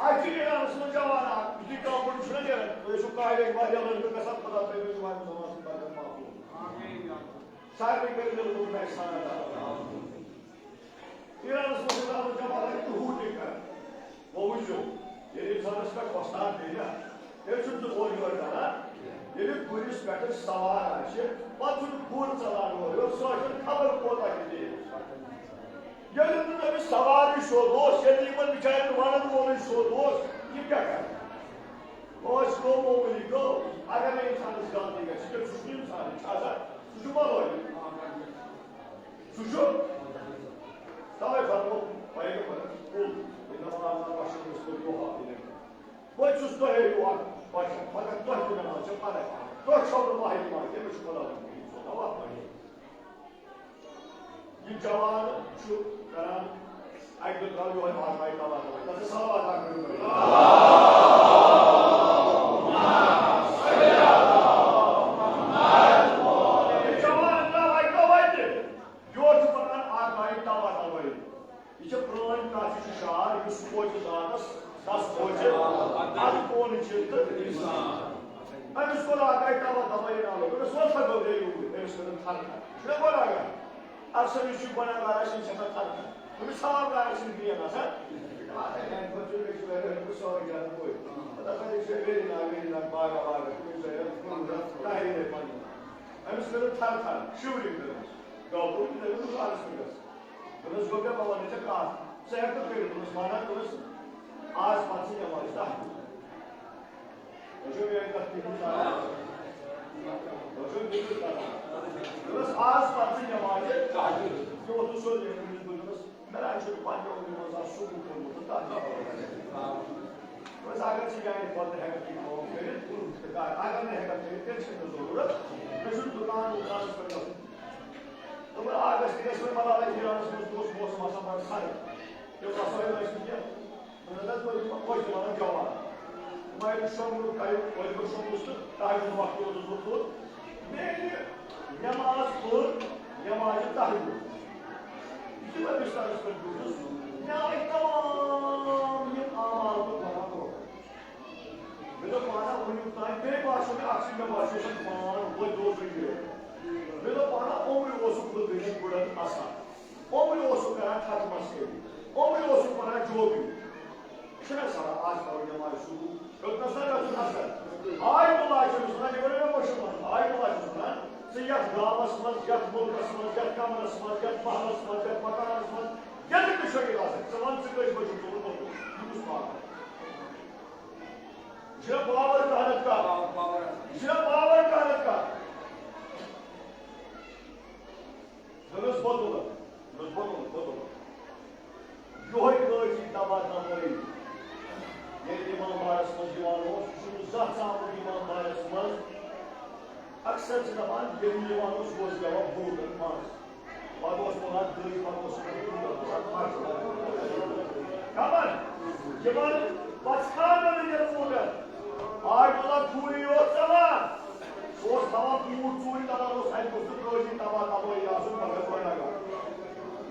اَتہِ چھُ ایرانَس منٛز جوان اَکھ، یُتھُے کانٛہہ بوٚڑ چھُنہ نیران، تُہۍ چھِو کالج واریاہ لٔڑکہٕ گژھان، خۄدا تھٲیِو یِمن زمانَس منٛز برکت محفوظ۔ سارنٕے کٔرِو دِلہٕ منٛز احسان ادا۔ ایرانَس منٛز چھِ درٛامٕتۍ جماعت تہٕ ہوٗٹِنٛگ کران۔ وۄنۍ وٕچھِو، ییٚلہِ اِنسانَس پٮ۪ٹھ وۄستاد پیٚیہِ نا، تیٚلہِ چھُنہٕ سُہ اورٕ یورٕ کران۔ ییٚلہِ گُرِس پٮ۪ٹھ سوار آسہِ، پَتہٕ چھُنہٕ گُر ژَلان اورٕ یورٕ، سُہ آسہِ خبر کوتاہ تہِ تیز۔ ییٚلہِ نہٕ تٔمِس سوارٕے سیوٚد اوس، ییٚلہِ نہٕ یِمن بِچارٮ۪ن وَنَن وولٕے سیوٚد اوس، یِم کیٛاہ کَرَن؟ ٲسۍ گوٚو معموٗلی گوٚو، اگر نہٕ اِنسانَس غلطی گژھِ، تیٚلہِ چھُس نہٕ اِنسانٕے چھُ آسان، سُہ چھُ ملٲیِم۔ سُہ چھُ تَوَے فرموو پیغمبرَن، "قل انما انا بشر مثلکم یوحی الی۔" بہٕ چھُس تۄہے ہیوٗ اکھ بشر، مگر تۄہہِ تہِ نہ حظ چھِ پَرٕنۍ۔ تۄہہِ چھو نہٕ وحی یِوان، تٔمِس چھُ خۄدا ووٚنمُت، یہِ چھُ خۄدا وحی۔ یہِ جوان چھُ کران اَکہِ دۄہ درٛاو یِہوٚے آٹھ باے تَوَے تَوَے۔ تَتھ چھِ صلوات اکھ کٔرِو۔ یہِ جوان درٛاو اَکہِ دۄہ وَتہِ۔ یورٕ چھُ پَکان آٹھ باے تَوَے تَوَے۔ یہِ چھِ پرٛٲنۍ کَتھ، یہِ چھُ شعر، یُس کوچہِ زانَس، دَس کوچہِ، اَتھ کوٗنہٕ چھِ تہٕ اِنسان۔ أمِس کوٚر اَکھ آیہِ تَوَے تَوَے یہِ ناو، دوٚپُس، "وَلہٕ سا گوٚو یہِ یوٗرۍ۔" أمِس کٔرٕن تھَر تھَر۔ چھُنہ گۄناہ گار؟ اَکثر یُس یہِ گۄناہ گار آسہِ، أمِس چھِ آسان تھَر تھَر۔ دوٚپُس، "صاف گار آسہِ نہٕ کِہیٖنۍ آسان۔" اَتھ ہے میٛانہِ خٲطرٕ چھُ، أسۍ چھِ واریاہ، أسۍ چھِ سورُے جان پوٚز۔ پَتہٕ ہسا چھِ ویری ناگ، ویری ناگ، باغہ، باغہ، کُنہِ جایہِ، کُنہِ جایہِ، تَہہِ یِہوٚے پَنُن۔ أمِس کٔرٕن تھَر تھَر، شِورِنٛگ کٔرٕن۔ گوٚو، دوٚپُن، "تیٚلہِ گوٚژھ آرَس پٮ۪ٹھ گژھُن۔" دوٚپنَس، "گوٚبرا، بہٕ وَنَے ژےٚ کَتھ، ژٕ ہٮ۪کہٕ نہٕ کٔرِتھ۔" دوٚپنَس، "وَنان۔" دوٚپنَس، "آز پَتہٕ ژٕ نٮ۪مازِ تَحجُد۔" تُہۍ چھِو میٛٲنۍ کَتھ فِکرِ کران؟ تُہۍ چھِو فِکرِ کران؟ دوٚپنَس، "آز پَتہٕ ژٕ نٮ۪مازِ تَحجُد۔" یہِ ووٚتھُس سیوٚد ییٚمہِ وِزِ بہٕ دوٚپنَس، مےٚ نہ چھُنہٕ پنٛنہِ عُمرِ منٛز آز سُہ کُن کوٚرمُت، تَتھ چھُ خبر۔ دوٚپنَس، اگر ژٕ میٛانہِ کھۄتہٕ ہٮ۪کَکھ یہِ کٲم کٔرِتھ، تہٕ کَر۔ اگر نہٕ ہٮ۪کَکھ کٔرِتھ، تیٚلہِ چھَنہٕ مےٚ ضروٗرت۔ مےٚ چھُنہٕ دُکان وُکانَس پٮ۪ٹھ گژھُن۔ دوٚپُن، آ، گژھِ تہِ گژھِ وۄنۍ ملالہ ایرانَس منٛز تہِ اوس موسم آسان بڑٕ سرد۔ تِم وسٲیِل ٲسۍ نہٕ کینٛہہ۔ دوٚپُن، حضرت، تُہۍ چھِو، تُہۍ چھِو وَنان جواب۔ وۄنۍ ییٚلہِ شۄنٛگُن کَرِ، وۄنۍ ییٚلہِ بہٕ شۄنٛگُس تہٕ تَحجُد وقتہِ اوسُس بہٕ تھوٚد۔ مےٚ ییٚلہِ نٮ۪ماز پٔر، نٮ۪مازِ تَحجُد۔ یُتھُے بہٕ بِستَرَس پٮ۪ٹھ بیوٗٹھُس، مےٚ آے تمام یِم اعمال تہٕ گۄناہ برٛونٛہہ۔ مےٚ دوٚپ پانہ وٕنیُک تام، بیٚیہِ باسیو مےٚ اکھ چیٖز، مےٚ باسیو سُہ پان وۄنۍ دوٚر وۄنۍ یہِ۔ مےٚ دوٚپ پانہ، عمرِ اوسُکھ بہٕ دٔلیٖل گُرٮ۪ن اَسان، عمرِ اوسُکھ کران ختمس کٔرِتھ، عمرِ اوسُکھ پران جوبی۔ چھُنہ سہل آز پَرُن نٮ۪مازِ صُبح، ہیوٚتنَس نہ گژھُن اَثر۔ آیت اللہ چھُ أمِس وَنان، یہِ وَنان مےٚ مُشُک وَنُن، آیت اللہ چھُس وَنان، ژٕ یَتھ گامَس منٛز، یَتھ مُلکَس منٛز، یَتھ کَمرَس منٛز، یَتھ محلَس منٛز، یَتھ مکانَس منٛز، ییٚتہِ تہِ چھُ یہِ آسان، ژٕ وَن، ژٕ کٔژِ بَجہِ چھُکھ گوٚمُت اوٚتُن؟ یہِ کُس پاگل؟ چھُنہ پاور کانت کا؟ Power, power. یہِ چھُنہ پاور کانت کا؟ دوٚپمَس، بوتلہٕ۔ دوٚپمَس، بوتلہٕ، بوتلہٕ۔ یِہوٚے قٲضی تبا تبٲیی۔ ییٚلہِ امام بارس منٛز یِوان اوس، یہِ چھُنہٕ زانٛہہ ژامُت امام بارس منٛز۔ اکثر چھِ دَپان، ییٚلہِ یِوان اوس، یہِ اوس گٮ۪وان بوٗٹَن منٛز۔ پَتہٕ اوس تُلان دٔج، پَتہٕ اوس سُہ تُلان پَتہٕ۔ کَمَن؟ یِمَن پَژھانَن ہٕنٛدٮ۪ن بوٗٹَن۔ آے تُلان ژوٗرِ یوت ژَلان۔ سُہ اوس تھاوان بوٗٹ ژوٗرِ، دَپان اوس، اَتہِ گوٚژھ نہٕ کٲنٛسہِ تَباہ تَبٲہی آسُن، مگر گۄڈٕ اگر۔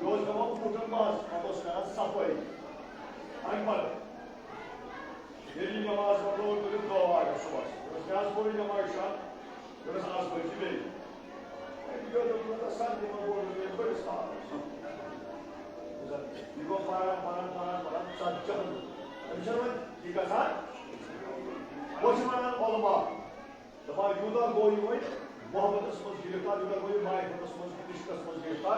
یہِ اوس دَپان بوٗٹَن منٛز، پَتہٕ اوس کَران صفٲیی۔ اَمہِ پَتہٕ ییٚلہِ یہِ نٮ۪ماز پَرنوو، تٔمِس دۄہ آیہِ صُبحَس۔ دوٚپمَس، "کیٛاہ حظ پوٚرُے نٮ۪ماز شاہ؟" دوٚپمَس، "آز پٔر چھِ بیٚیہِ۔" أمۍ کیٛاہ دوٚپ، دوٚپمَس، "سَر، تِمَن ووٚن نہٕ مےٚ پٔرِس آز۔" یہِ گوٚو پَران، پَران، پَران، پَران، ژَتجی ہَن۔ أمِس چھَنہٕ وۄنۍ یہِ گژھان۔ وۄنۍ چھِ وَنان علماء، دَپان، یوٗتاہ گوٚو یہِ وۄنۍ محبتَس منٛز گِرفتار، یوٗتاہ گوٚو یہِ معرفتَس منٛز، عشقَس منٛز گِرفتار۔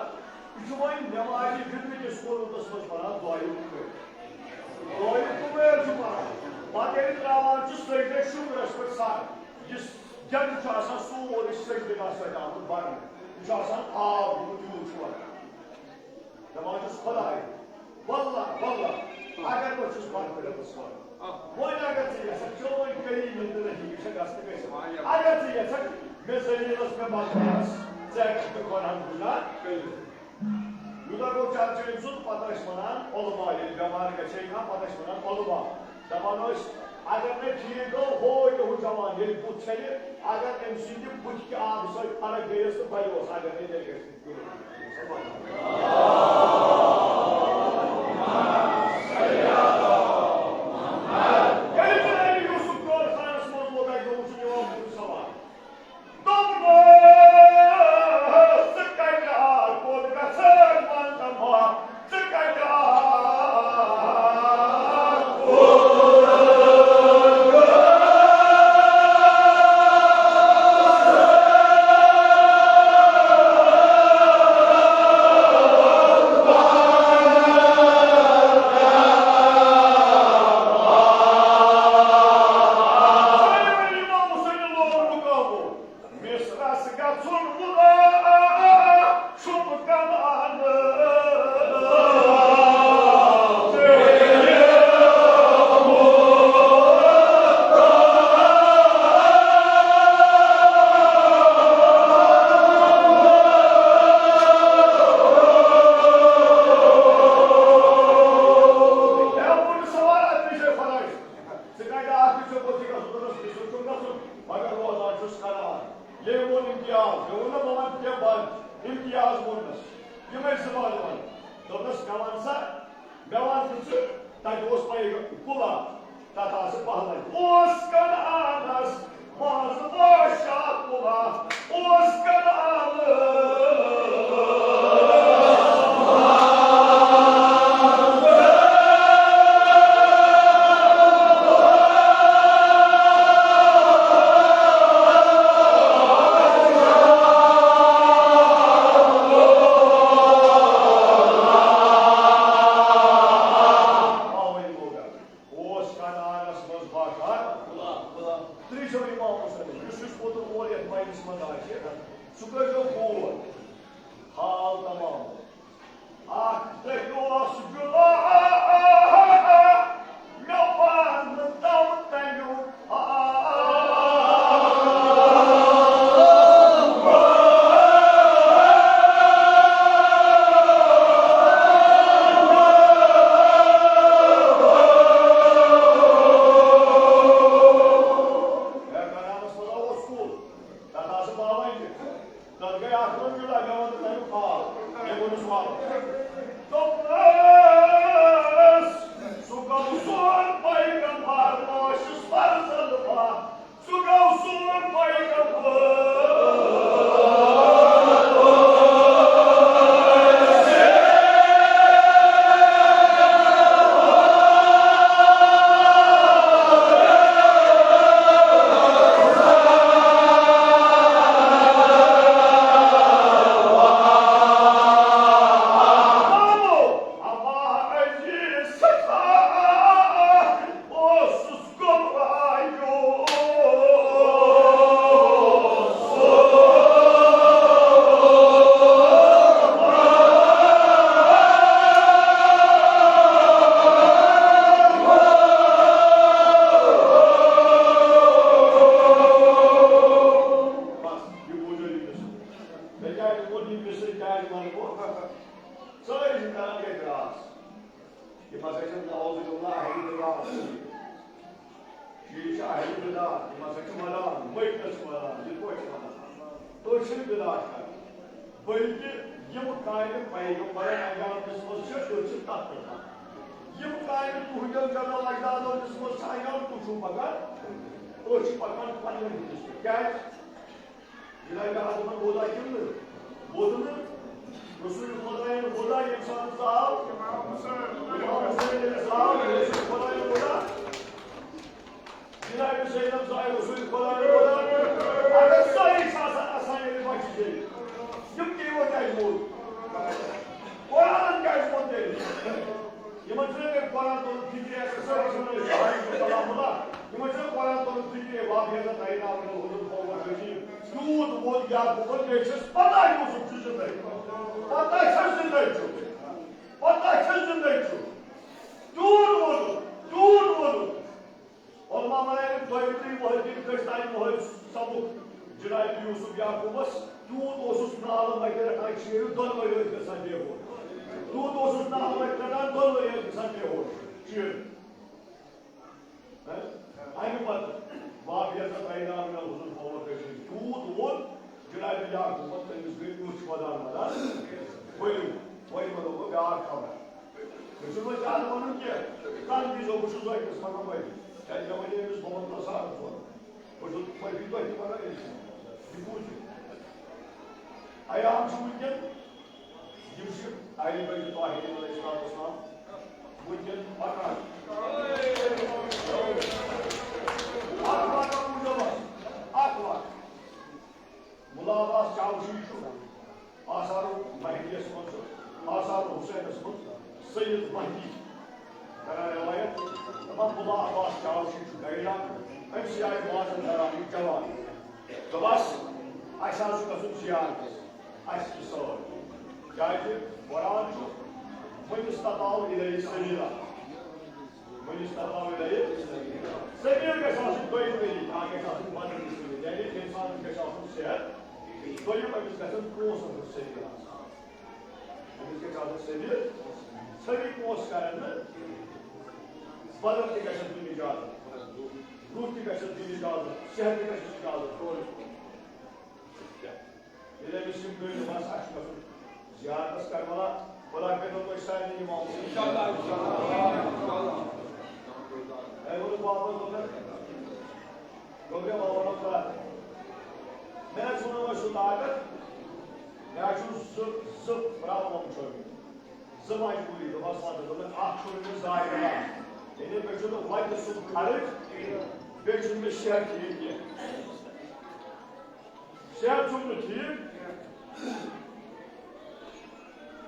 یہِ چھُ وۄنۍ نٮ۪مازِ جُزوِ کِس قونوٗتَس منٛز پَران دۄیہِ کُمٲرۍ۔ دۄیہِ کُمٲرۍ چھُ پَران۔ پَتہٕ ییٚلہِ ترٛاوان چھُ سجدٕ شُکرَس پٮ۪ٹھ سَر، یُس جنٛگ چھُ آسان سورُے سجدٕ گاہ سۭتۍ آمُت بَرنہٕ۔ یہِ چھُ آسان آب گوٚمُت، یوٗت چھُ وَنان۔ دَپان چھُس، خۄداے، واللہ، واللہ، اگر بہٕ چھُس مغفرتس منٛز، وۄنۍ اگر ژٕ یژھکھ، چٲنۍ کریٖم یِم تہٕ رحیٖم چھِ گژھنہٕ گژھِ۔ اگر ژٕ یژھکھ، مےٚ ذلیٖلس، مےٚ بدبختس، ژٕ ہٮ۪ککھ مےٚ گۄناہ گُناہ کٔرِتھ۔ یوٗتاہ گوٚو چرچہٕ أمۍ سُنٛد، پتہٕ ٲسۍ وَنان علماء، ییٚلہِ بٮ۪مار گژھِ ہے کانٛہہ، پتہٕ ٲسۍ وَنان علماء۔ دَپان ٲسۍ، اگر نَے ٹھیٖک گوٚو، ہو تہِ ہُہ جوان، ییٚلہِ بُتھ چھَلہِ، اگر أمۍ سٕنٛدِ بُتھِ کہِ آبہٕ سۭتۍ فرق گٔیَس تہٕ بَلیوس، اگر نَے تیٚلہِ گژھِ نہٕ۔ ییٚلہِ جناب یوسف قٲد خانس منٛز ووت، اوس کران۔ ییٚمۍ ووٚن امتیاز، مےٚ ووٚن نہ بہٕ وَنہٕ کینٛہہ بنٛد، امتیاز ووٚننَس۔ یِمَے زٕ بانہٕ وَنہٕ۔ دوٚپنَس، "مےٚ وَن سا، مےٚ وَن ژٕ، تَتہِ اوس پَیغ-، کُلا، تَتھ آسہٕ پَہلَے۔" اوس کَنعانَس منٛز بادشاہ کُلا، اوس کَنعانَس۔ اوس کَنعانَس منٛز بادشاہ۔ ترٛیٚیِم امام حسین، یُس یُس پوٚتُن اور یَتھ مجلِس منٛز آسہِ، سُہ کٔرۍزیو غور۔ حال تمام۔ اکھ تٔمۍ اوس جُلو، مےٚ پانہٕ تَو تَمیُک۔ ہے، کَنعانَس منٛز اوس کُل، تَتھ آسہٕ باوَے تہِ۔ تَتھ گٔے اَکھ رنٛگ جُدا، مےٚ ووٚن تَمیُک حال، مےٚ ووٚنُس حال۔ دوٚپنَس، سُہ گوٚو سون پیغمبر، بہٕ اوسُس فرزند بہٕ، سُہ گوٚو سون پیغمبر۔ بس، یہِ بوٗزِو یہِ قصہٕ۔ مےٚ کیٛازِ ووٚن یہِ قصہٕ، کیٛازِ وَنہٕ بہٕ؟ سٲری چھِ کران اعتراض۔ یِم ہسا چھِ نعوذ باللہ اہل بدعت۔ یہِ چھِ اہل بدعت، یِم ہسا چھِ وَنان، مٔٹۍ ٲسۍ وَنان، یِتھ پٲٹھۍ چھِ وَنان۔ تُہۍ چھِو بدعت کران۔ بلکہِ یِم کامہِ پیغمبرن انجام دِژمٕژ چھِ، تُہۍ چھِو تَتھ پٮ۪ٹھ وَنان۔ یِم کامہِ تُہٕنٛدیو جدو اجدادو دِژمٕژ چھِ انجام، تُہۍ چھِو پَکان، تُہۍ چھِو پَکان پننٮ۪ن ہِنٛدِس پٮ۪ٹھ۔ کیٛازِ؟ جناب آدمن وودا کِنہٕ نہٕ؟ ووت نہٕ؟ رسول خدایَن وودا ییٚمہِ ساتہٕ ژاو؟ امام حسین علیہ السلام، رسول خدایَن وودا؟ جناب زینب زاے رسول خدایَن وودا؟ اگر سٲری چھِ آسان، آسان ییٚلہِ بچہِ چھِ، یِم تہِ یِمو کیٛازِ ووت؟ قرآنن کیٛازِ ووٚن تیٚلہِ؟ یِمن چھُنہ تیٚلہِ قرآن توٚرمُت فِکرِ، اگر سٲری چھِ وَنان، أسۍ چھِ علی کلام اللہ، یِمن چھُنہ قرآن توٚرمُت فِکرِ، واقعہ تَتہِ آو نہٕ حضور فوق الجحیم۔ تیوٗت ووٚن یعقوبن، مےٚ چھَس پتہ یوسف چھُ زِندَے۔ پتہ چھَس زِندَے چھُ۔ پتہ چھَس زِندَے چھُ۔ تیوٗت ووٚنُن، تیوٗت ووٚنُن۔ علماء وَنان، یِم دۄیہِ ترٛہہِ وُہٕرۍ، یِم دٔچھۍ تانۍ وُہٕرۍ سَپُد جناب یوسف یعقوبس، تیوٗت اوسُس نالہٕ مَتہِ رَٹان شیٖرِتھ، دۄنوَے ٲسۍ گژھان بے ہوش۔ تیوٗت اوسُس نالہٕ مَتہِ رَٹان، دۄنوَے ٲسۍ گژھان بے ہوش۔ شیٖرِتھ۔ ہہ؟ اَمہِ پتہٕ واقعہ تَتھ عینام نہ حضور محمد رسول تیوٗت ووٚن، جناب یعقوبن تٔمِس گٔے أچھ وَدان وَدان۔ ؤلِو، وۄنۍ وَنو بہٕ بیٛاکھ خبر۔ مےٚ چھُنہٕ وۄنۍ زیادٕ وَنُن کینٛہہ۔ تَنہٕ وِزِ بہٕ چھُس أکِس وَنان وۄنۍ۔ کیٛازِ مےٚ وَنے أمِس محمد رسول صٲبَس ووٚن۔ بہٕ چھُس وۄنۍ یہِ تۄہہِ تہِ وَنان أمِس۔ یہِ بوٗزِو۔ ایام چھُ وٕنکٮ۪ن، یِم چھِ علی بیت طاہرین علیہ الصلوۃ والسلام وٕنکٮ۪ن پَکان۔ اَکھ واقعہ وٕچھو حظ، اَکھ واقعہ۔ ملا عباس چاوشی چھُ آثار مہدیَس منٛز، آثار حسینَس منٛز سید مہدی کران روایت۔ دَپان، ملا عباس چاوشی چھُ گایڈ اکھ، أمۍ سٕے آیہِ وازَن کران یہِ جوان۔ دوٚپمَس، اَسہِ حظ چھُ گژھُن زیارتَس، اَسہِ تہِ سۭتۍ۔ کیٛازِ قرآن چھُ، "من استطاع الیہ سبیلا"۔ من استطاع الیہ سبیل گژھِ آسُن دۄیہِ طریٖقہٕ، اکھ گژھِ آسُن بدنی سبیل، یعنی اِنسانَس گژھِ آسُن صحت، دوٚیِم أمِس گژھن پونٛسَن ہٕنٛز سبیل آسٕنۍ۔ أمِس گژھِ آسُن سبیل، ژھٔری پونٛسہٕ کرن نہٕ، بدل تہِ گژھن کُنہِ اِجازت۔ تیُتھ تہِ گژھٮ۪س دِنۍ اجازت، صحت تہِ گژھٮ۪س اجازت، سورُے۔ ییٚلہِ أمِس یِم گٔے، دوٚپمَس، اَسہِ چھُ گژھُن زیارتَس کربلا، خۄدا کٔرِنو تۄہہِ سارنٕے اِمام حُسین۔ اِنشاءاللہ، اِنشاءاللہ، اِنشاءاللہ۔ أمۍ ووٚن واپس، دوٚپُن، گوٚبریا، وَلہٕ وَلہٕ خۄدا۔ مےٚ حظ ووٚنُو وۄنۍ سُہ طاقت، مےٚ حظ چھُ زٕ، زٕ problem چھُ مےٚ۔ زٕ مجبوٗری، دوٚپمَس، وَن تہٕ، دوٚپُن، اَکھ چھُ أمِس زایہِ بَلاے۔ یعنی مےٚ چھُنہٕ وَتہِ سُہ خرٕچ، بیٚیہِ چھُنہٕ مےٚ صحت ٹھیٖک کینٛہہ۔ صحت چھُم نہٕ ٹھیٖک۔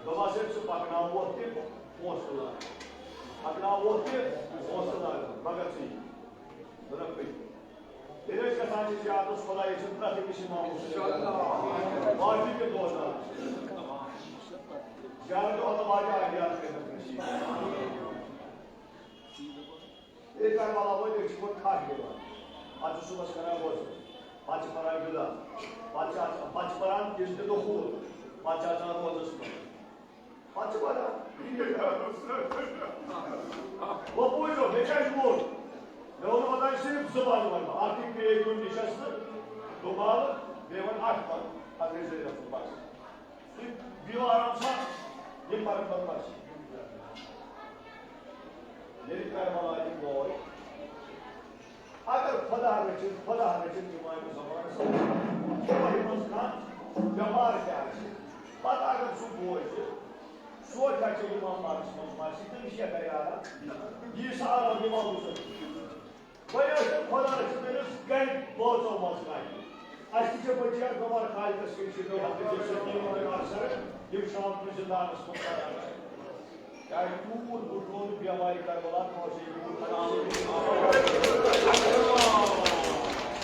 دوٚپمَس، ہے، ژٕ پَکناووتھ تہِ پونٛسہٕ تُلان، پَکناووتھ تہِ پونٛسہٕ تُلان، مگر ژٕے۔ دوٚپنَکھ، پٔکِو۔ ییٚلہِ أسۍ گژھان چھِ زیارتَس، خۄداے چھِ پرٛٮ۪تھ أکِس اِمامَس سۭتۍ۔ باقٕے تہِ دوستان۔ زیارت عالم واجہ آیات کٔرِتھ نصیب۔ اے کربلا وٲلۍ، أسۍ چھِ پَتہٕ کھَٹھ دِوان۔ پَتہٕ چھِ صُبحَس کران وۄزُم۔ پَتہٕ چھِ پَران غذا۔ پَتہٕ چھِ اَژان، پَتہٕ چھِ پَران اِجتِ دخول۔ پَتہٕ چھِ اَژان روزَس منٛز۔ پَتہٕ چھِ وَنان، وۄنۍ بوٗزِو، مےٚ کیٛاہ چھُ ووٚن؟ مےٚ ووٚن، وۄنۍ صرف زٕ بانہٕ وَنہٕ بہٕ۔ اَکھ یہِ پیٚیہِ کُنہِ نِشَس تہٕ دُبارٕ، بیٚیہِ وَنہٕ اَکھ پَتہٕ۔ پَتہٕ گٔے زٔہرَس منٛز بَس۔ تُہۍ بِہِو آرام سان، یِم پَرَن پَتہٕ پَتہٕ۔ ییٚلہِ کربلا یِم وٲتۍ، اگر خۄدا رٔچھِنۍ، خۄدا رٔچھِنۍ، یِم آیہِ زمانَس منٛز، یِمَن منٛز کانٛہہ بٮ۪مار تہِ آسہِ، پَتہٕ اگر سُہ بوزِ، سُہ کیٛاہ چھُ یِوان پَرَس منٛز، ما چھِ تٔمِس کیٛاہ کرِ آرام؟ یی سُہ آرام یِوان وٕچھُن۔ وۄنۍ ٲسۍ تِم خۄدا رٔچھِنۍ تٔمِس گرِ بٲژو منٛز کانٛہہ۔ اَسہِ تہِ چھِ بٔچی اَکھ بٮ۪مار، خالقَس کِنۍ چھِ بیٚیہِ ہَفتہٕ کِس سٔتیٖم تہٕ اَکثر یِم شام کُن زِندانَس منٛز کران چھِ۔ کیٛازِ تیوٗت بوٚڑ روٗد بٮ۪مارِ کربلا، کٲنٛسے یوٗت خراب۔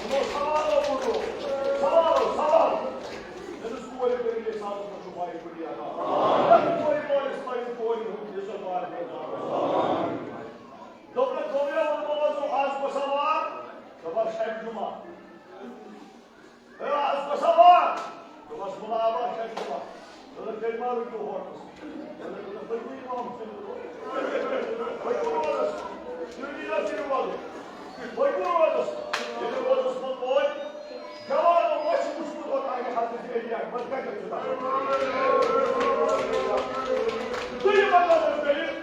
یِمو سوالو بوٚڑ روٗد۔ سوالو، سوال۔ مےٚ دوٚپُس، کورِ کٔرِو یہِ سوال، تۄہہِ چھُو پَے کُنہِ اَدا۔ کورِ، کورِ، کورِ ہُنٛد عزت وارٕ۔ دوٚپنَس، دوٚپمَے، ووٚنمَو حظ، آز کۄس وار؟ دوٚپمَس، شَبِ جُمعہ۔ ہے، آز کۄس وار؟ دوٚپمَس، مُلا عباس، شَبِ جُمعہ۔ دوٚپُن، تیٚلہِ ما رُکِو ہوٹلَس؟ دوٚپُن، پٔکِو اِمام صٲب۔ پٔکِو روزَس۔ تُہۍ دِیِو اَسہِ یہِ روزٕ۔ پٔکِو روزَس۔ ییٚلہِ روزَس منٛز وٲتۍ، جوانو ما چھُ وٕچھمُت اوتام یہِ حضرت علی اکبر کَتٮ۪تھ چھُ دَپان؟ تُہۍ یہِ مطلب کٔرِتھ،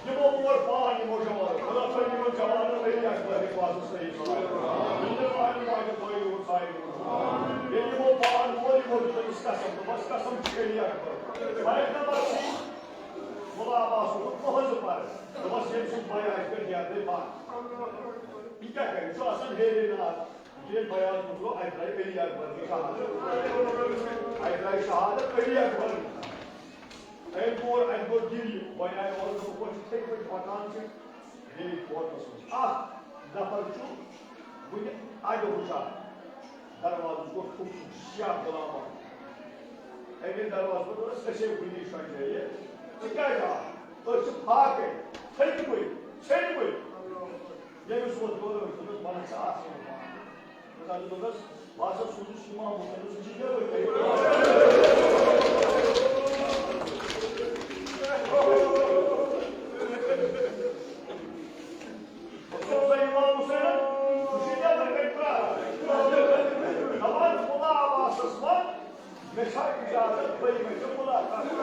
یِمو ووت پان یِمو جوانو، خۄدا تھٲوِن یِمن جوانن علی اکبر حفاظت صحیح سلامت۔ یِم تہِ پانہٕ پاکہِ تھٲوِن یِمن سارنٕے۔ ییٚلہِ یِمو پان ووت، یِمو دیُت أمِس قسم، دوٚپمَس، قسم چھُ علی اکبر۔ بیک نمبر چھُ مُلا عباس اوسُکھ پۄنٛسہٕ پَران۔ دوٚپمَس، ییٚمہِ سُنٛد بَے آسہِ پٮ۪ٹھ نیرنٕے پَتھ۔ یہِ کیٛاہ کَرِ؟ یہِ چھُ آسان ہیرے نار۔ ییٚلہِ بیان گوٚو، اَتہِ درٛاے علی اکبر نِش شہادت۔ اَتہِ درٛاے شہادت علی اکبر۔ أمۍ کوٚر، اَتہِ گوٚو دِل یہِ۔ وۄنۍ آیہِ اورٕ دوٚپُکھ، یِتھَے پٲٹھۍ پَکان چھِ بیٚیہِ کوٹَس منٛز۔ اَکھ نفر چھُ وٕنہِ اَڈٕ وٕچھان۔ دروازٕ گوٚو ٹھُک ٹھُک، شیخ غلام احمد۔ أمۍ ییٚلہِ دروازٕ کوٚر، دوٚپنَس، "أسۍ ہے وٕنی شۄنٛجے یہِ۔ ژٕ کیٛازِ آکھ؟ أسۍ چھِ فاقے، ژھٔنۍ پٔتۍ، ژھٔنۍ پٔتۍ۔" ییٚمِس ووت دورٕ، دوٚپمَس، "وَلہٕ ژٕ آس یِوان۔" دوٚپمَس، "بہٕ ہسا سوٗزُس اِمام حُسینَس، سُہ چھُ یَوَے تۄہہِ۔" بہٕ سوزَے اِمام حُسینَن، سُہ چھُ نٮ۪برٕ کَنہِ پرٛاران۔ دَپان، مُلا عباسَس وَن، مےٚ چھا اِجازت دوٚیمہِ لَٹہِ مُلاقات؟ مےٚ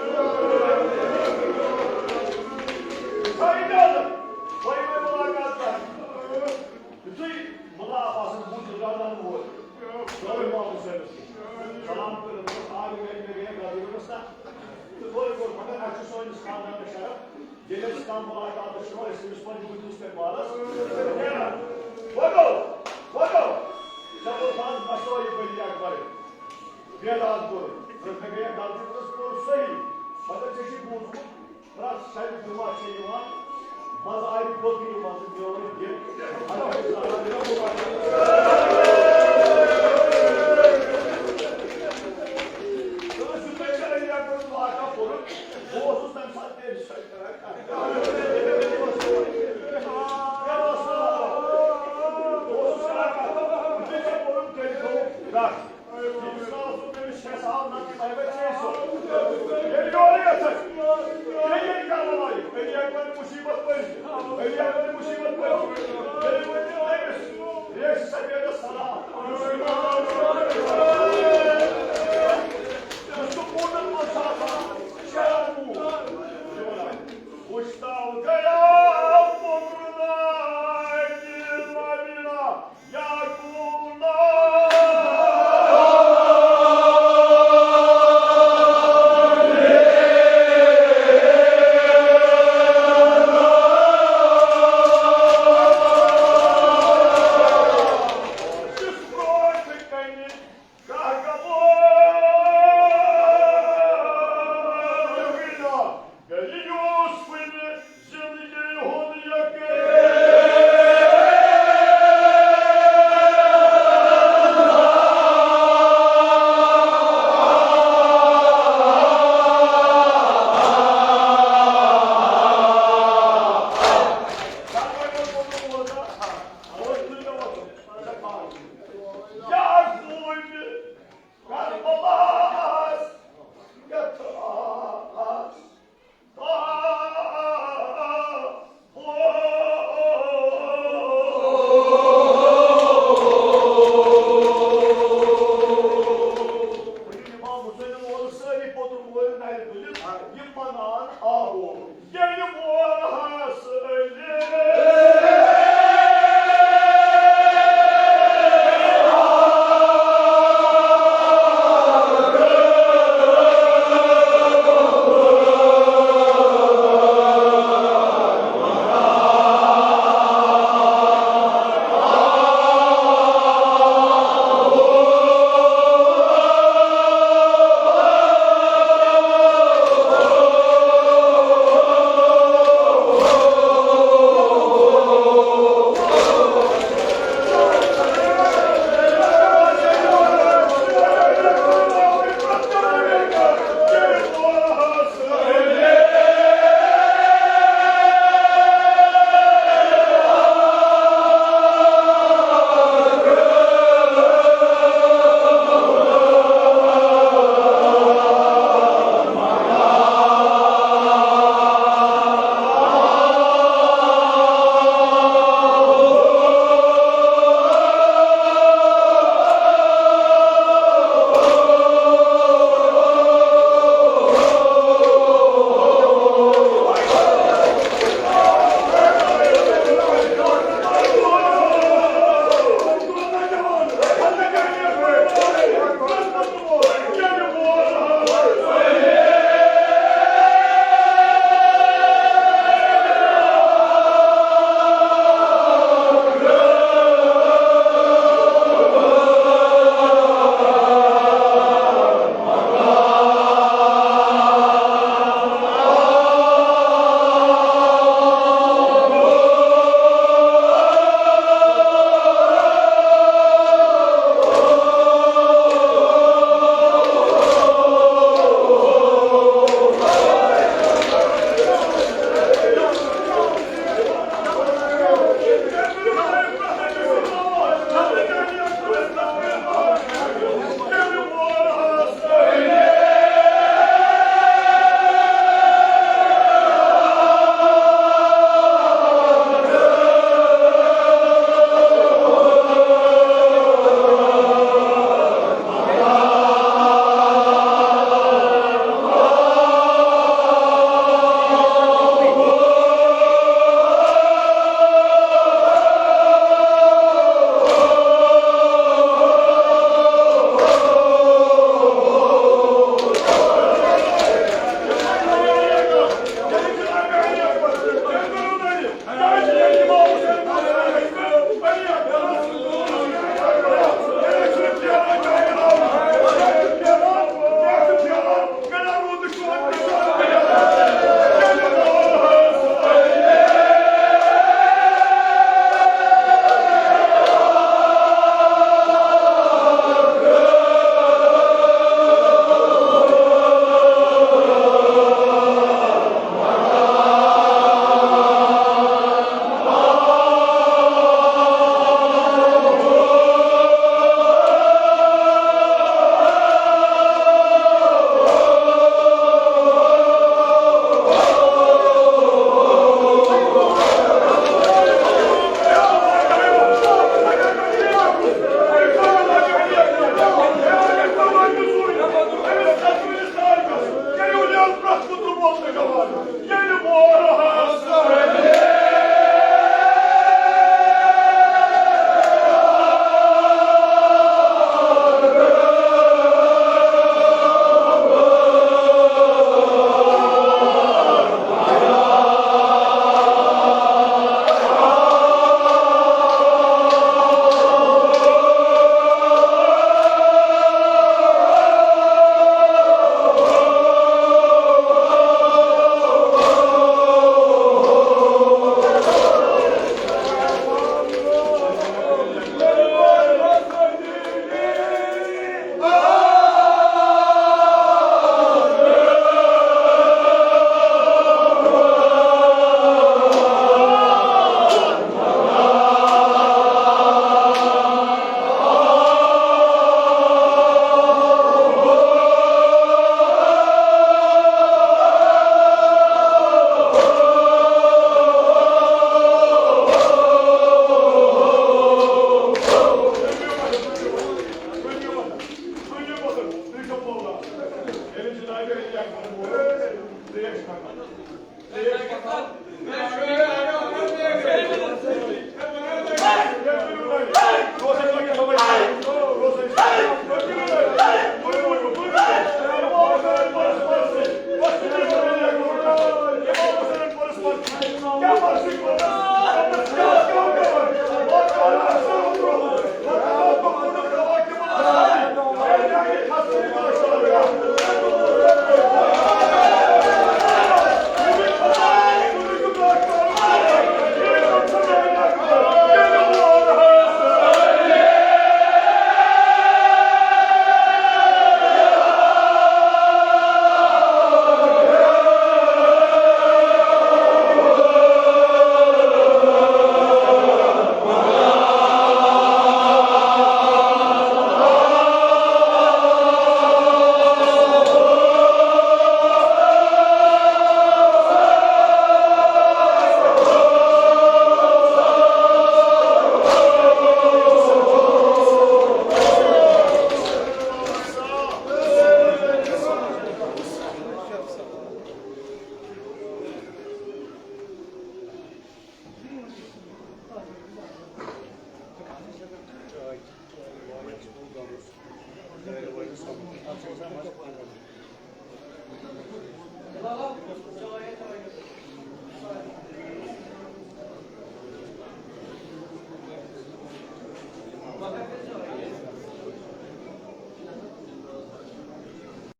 چھا اِجازت دوٚیمہِ مُلاقات کرنٕچ؟ یُتھُے مُلا عباسَن بوٗز، رَلَن وول، گوٚو اِمام حُسینَس نِش۔ سلام کٔرِتھ دوٚپُس، "آ، یہِ گٔے، مےٚ گٔیَکھ غلطی۔" دوٚپمَس، "نہ، تہِ گوٚو، یہِ گوٚو، مگر اَسہِ چھُ سٲنِس خاندانَس شرف، ییٚلہِ أسۍ کانٛہہ مُلاقاتَس چھِ یِوان، أسۍ چھِ أمِس پنٛنِس بٕتھِس پٮ۪ٹھ بالَس نیران۔ وۄنۍ گوٚو، وۄنۍ گوٚو، ژےٚ کوٚرُتھ آز مسٲیِب علی اکبر بیداد کوٚرُتھ، دوٚپُن، مےٚ گٔیَکھ غلطی، دوٚپمَس، کوٚر صحیح، مگر ژےٚ چھُے بوٗزمُت، پرٛٮ۪تھ شبِ جُمعہ چھِ یِوان، منٛزٕ آیہِ بٲقٕے یِوان تہٕ میون یہِ دوٚپمَس، یِتھ پٲٹھۍ چھِ علی اکبرُن واقعہ کوٚرمُت، بہٕ اوسُس تَمہِ ساتہٕ تٔمۍ سۭتۍ کران کَتھ۔ مےٚ اوس، مےٚ اوس، بہٕ اوسُس کران کَتھ، مےٚ چھےٚ کوٚرمُت تٔمۍ سُنٛد کَتھ۔ ییٖتِس کالَس نہٕ تٔمِس شیٚس آو نَتہٕ تۄہہِ وَتہِ ژےٚ سُہ۔ ییٚلہِ یورٕ گژھن، ییٚلہِ ییٚلہِ کَرَن لایِق، علی اکبر مُصیٖبت پٔرۍ، علی اکبر مُصیٖبت پٔرۍ، تیٚلہِ ؤنۍ زِ تٔمِس۔ ریش سفید سلام۔ سکوٗنَن منٛز چھُ آسان شرم۔ وُچھتَو گیا پُتر دادِ نبینا یا کوٗنا۔